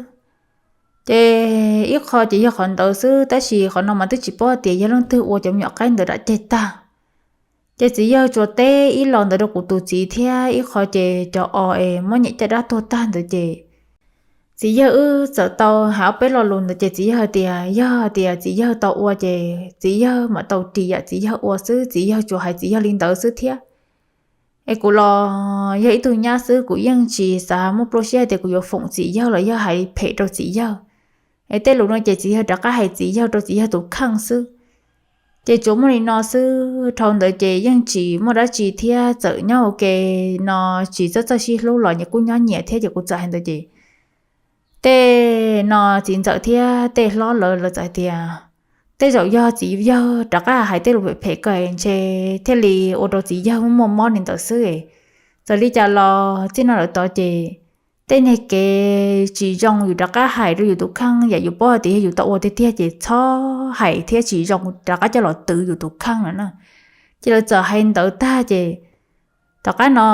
Ces ib qho ces yog qhov ntawd xwb tab sis qhov no mas twb tsis paub tias yog leej twg ua cov me nyuam qaib ntawd dam ceg tag. Ces txiv yawg tsuas teb ib los ntawd rau kuv tus txiv thiab ib qho ces cov os es muab nyem caj dab tuag tag ntawd ces txiv yawg wb txawm tau hais ob peb lo lus ntawd ces txiv yawg hais tias yog tias txiv yawg tau ua ces txiv yawg mam tau ris yam txiv yawg ua xwb, txiv yawg tsuas hais txiv yawg li ntawd xwb thiab. Es kuv los yog ib tug nyab xwb, kuv yeej tsis xav muaj pluaj siab tias kuv yuav foom txiv yawg los yog hais phem rau txiv yawg. Es tej lus no ces txiv yawg rov qab hais txiv yawg rau txiv yawg tus kheej xwb. Ces tsuas muaj li no xwb, dhau ntawd ces yeej tsis muaj dab tsi thiab, txawm nyob ua ke no tsis txawj txawj sib hlub los nyias kuj nyob nyias thiab, ces kuv txawm hais ntawd ces tej no txiv ntxawm thiab tej hlob lawv lawv txawm hais tias tej zaum yog txiv yawg rov qab hais tej lus phem phem ko ntshe thiaj li ua rau txiv yawg muaj mob li ntawd xwb. Txawm li cas los txij no lawm tod ces tej niag kev tsis zoo yus rov qab hais rau yus tus kheej, yam yus paub hais tias yog yus tau ua tiag tiag ces txhob hais thiab tsis zoo rov qab coj los twv yus tus kheej no na. Ces lawv txawm hais ntawd tag ces tom qab no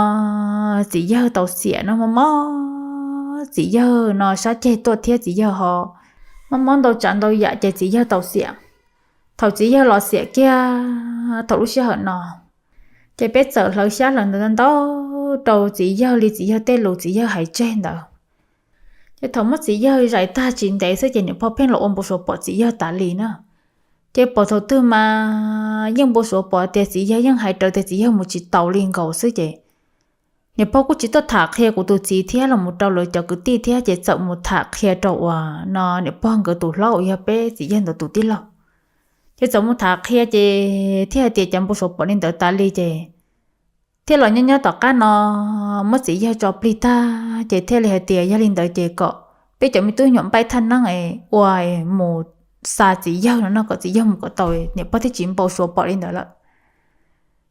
txiv yawg tau xiam no, mob mob txiv yawg no sab ceg tuaj thiab txiv yawg ho mob mob ntau tsav ntau yam ces txiv yawg tau xiam. Thaum txiv yawg los xiam kiag thaum lub sij hawm no ces peb txawm hlawv xyab hlawv ntawv ntau rau txiv yawg li txiv yawg tej lus txiv yawg hais tseg ntawd. Ces thaum muab txiv yawg zais tag tsis ntev xwb ces niam pog pheej los ua npau suav pom txiv yawg tas li na. Ces pom thaum twg mas yeej npau suav pom tias txiv yawg yeej hais raws tias txiv yawg mus tsis taus li nkaus xwb ces niam pog kuj tsis tuaj tham qhia kuv tus txiv thiab los mus rau lawv cov kwv tij thiab, ces txawm mus tham qhia rau uas no niam pog nkawd tus hlob uas yog peb txiv yawg ntawd tus tij laug. Ces txawm mus tham qhia ces thiaj hais tias cov npau suav pom li ntawd tas li ces thiaj los nyob nyob tom qab no muab txiv yawg tso plig tag ces thiaj li hais tias yog li ntawd ces kom peb cov me tub nyuam npaj thaj neeb ua mus xa txiv yawg no no kom txiv yawg mus kom tau, niam pog thiaj tsis npau suav pom li ntawd lawm.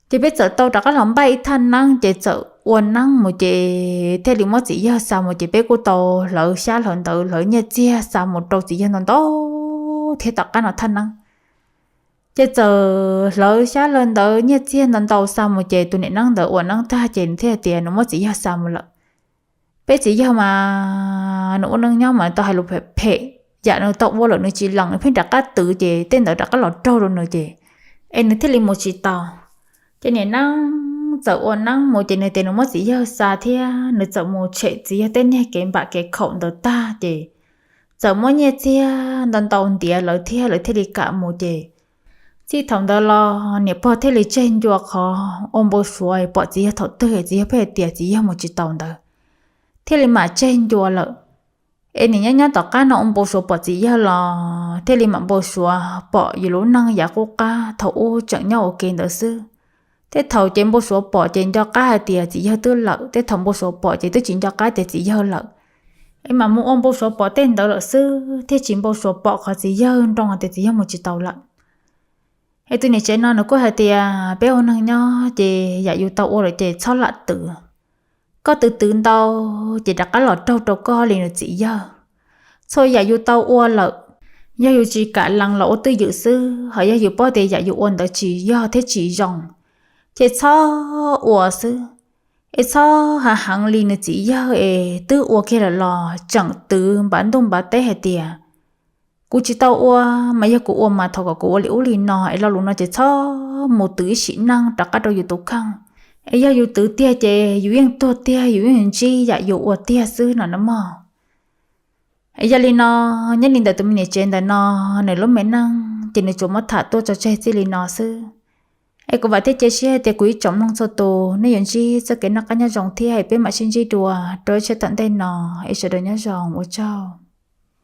Ces peb txawm tau rov qab los npaj ib thaj neeb ces txawm ua neeb mus ces thiaj li muab txiv yawg xa mus ces peb kuj tau hlawv xyab hlawv ntawv hlawv nyiaj txiag xa mus rau txiv yawg ntau ntau thiab tom qab no thaj neeb. Ces txawm hlawv xyab hlawv ntawv nyiaj txiag ntau ntau xa mus ces tus niam neeb ntawd ua neeb tag ces nws thiaj hais tias nws muab txiv yawg xa mus lawm. Peb txiv yawg mas nws ua neej nyob mas tau hais lus phem phem, yam nws tau ua lawm nws tsis lees nws pheej rov qab twv ces tej ntawd rov qab los raug rau nws ces es nws thiaj li mus tsis tau. Ces niam neeb txawm ua neeb mus ces nws tias nws muab txiv yawg xa thiab nws txawm mus tshem txiv yawg tej niag kev npam kev khaum ntawd tag ces txawm muab nyiaj txiag ntau ntau ntiav lawv thiab lawv thiaj li kam mus ces txij thaum ntawd los niam pog thiaj li tseg ncua qhov ua npau suav pom txiv yawg thaum twg txiv yawg pheej hais tias txiv yawg mus tsis taus ntawd, thiaj li mam tseg ncua lawm. Es nim nyob nyob tom qab no ua npau suav pom txiv yawg los thiaj li mam npau suav pom yus lub neej yav qub qab thaum ub tseem nyob ua ke ntawd xwb. Tej thaum ces npau suav pom ces nco qab hais tias txiv yawg twb lawm, tej thaum npau suav pom ces twb tsis nco qab tias txiv yawg lawm. Es mam mus ua npau suav pom tej ntawd lawm xwb thiaj tsis npau suav pom qhov txiv yawg nroo hais tias txiv yawg mus tsis taus lawm. Es tus niam tsev no nws kuj hais tias peb ua neeg nyob ces yam yus tau ua lawm ces txhob lam twv. Koj twv twv ntau ces rov qab los raug rau koj li nws txiv yawg. Txhua yam yus tau ua lawm, yog yus tsis kam lees los ua twj ywm xwb, ho yog yus paub tias yam yus ua ntawd tsis yog thiab tsis zoo, ces txhob ua xwb. Es txhob hav heev li nws txiv yawg es twb ua kiag lawm los tseem twv npav ntuj npav teb hais tias kuv tsis tau ua, mas yog kuv ua mas thov kom kuv ua li ub li no, es lo lus no ces txhob mus twv ib sim neej rov qab rau yus tus kheej. Es yog yus twv tiag ces yus yeej tuag tiag, yus yeej ntsib yam yus ua tiag xwb no na mog. Es yog li no, nyob li ntawm tus me niam tsev ntawm no, nws lub me neej ces nws tsuas muab tham tuaj tso tseg txij li no xwb. Es kuv vam thiab cia siab tias kuv ib tsoom mloog txhua tus nej yuav ntsib txoj kev noj qab nyob zoo thiab es peb mam sib ntsib dua rau ib tsab tom ntej no. Es sawv daws nyob zoo, ua tsaug.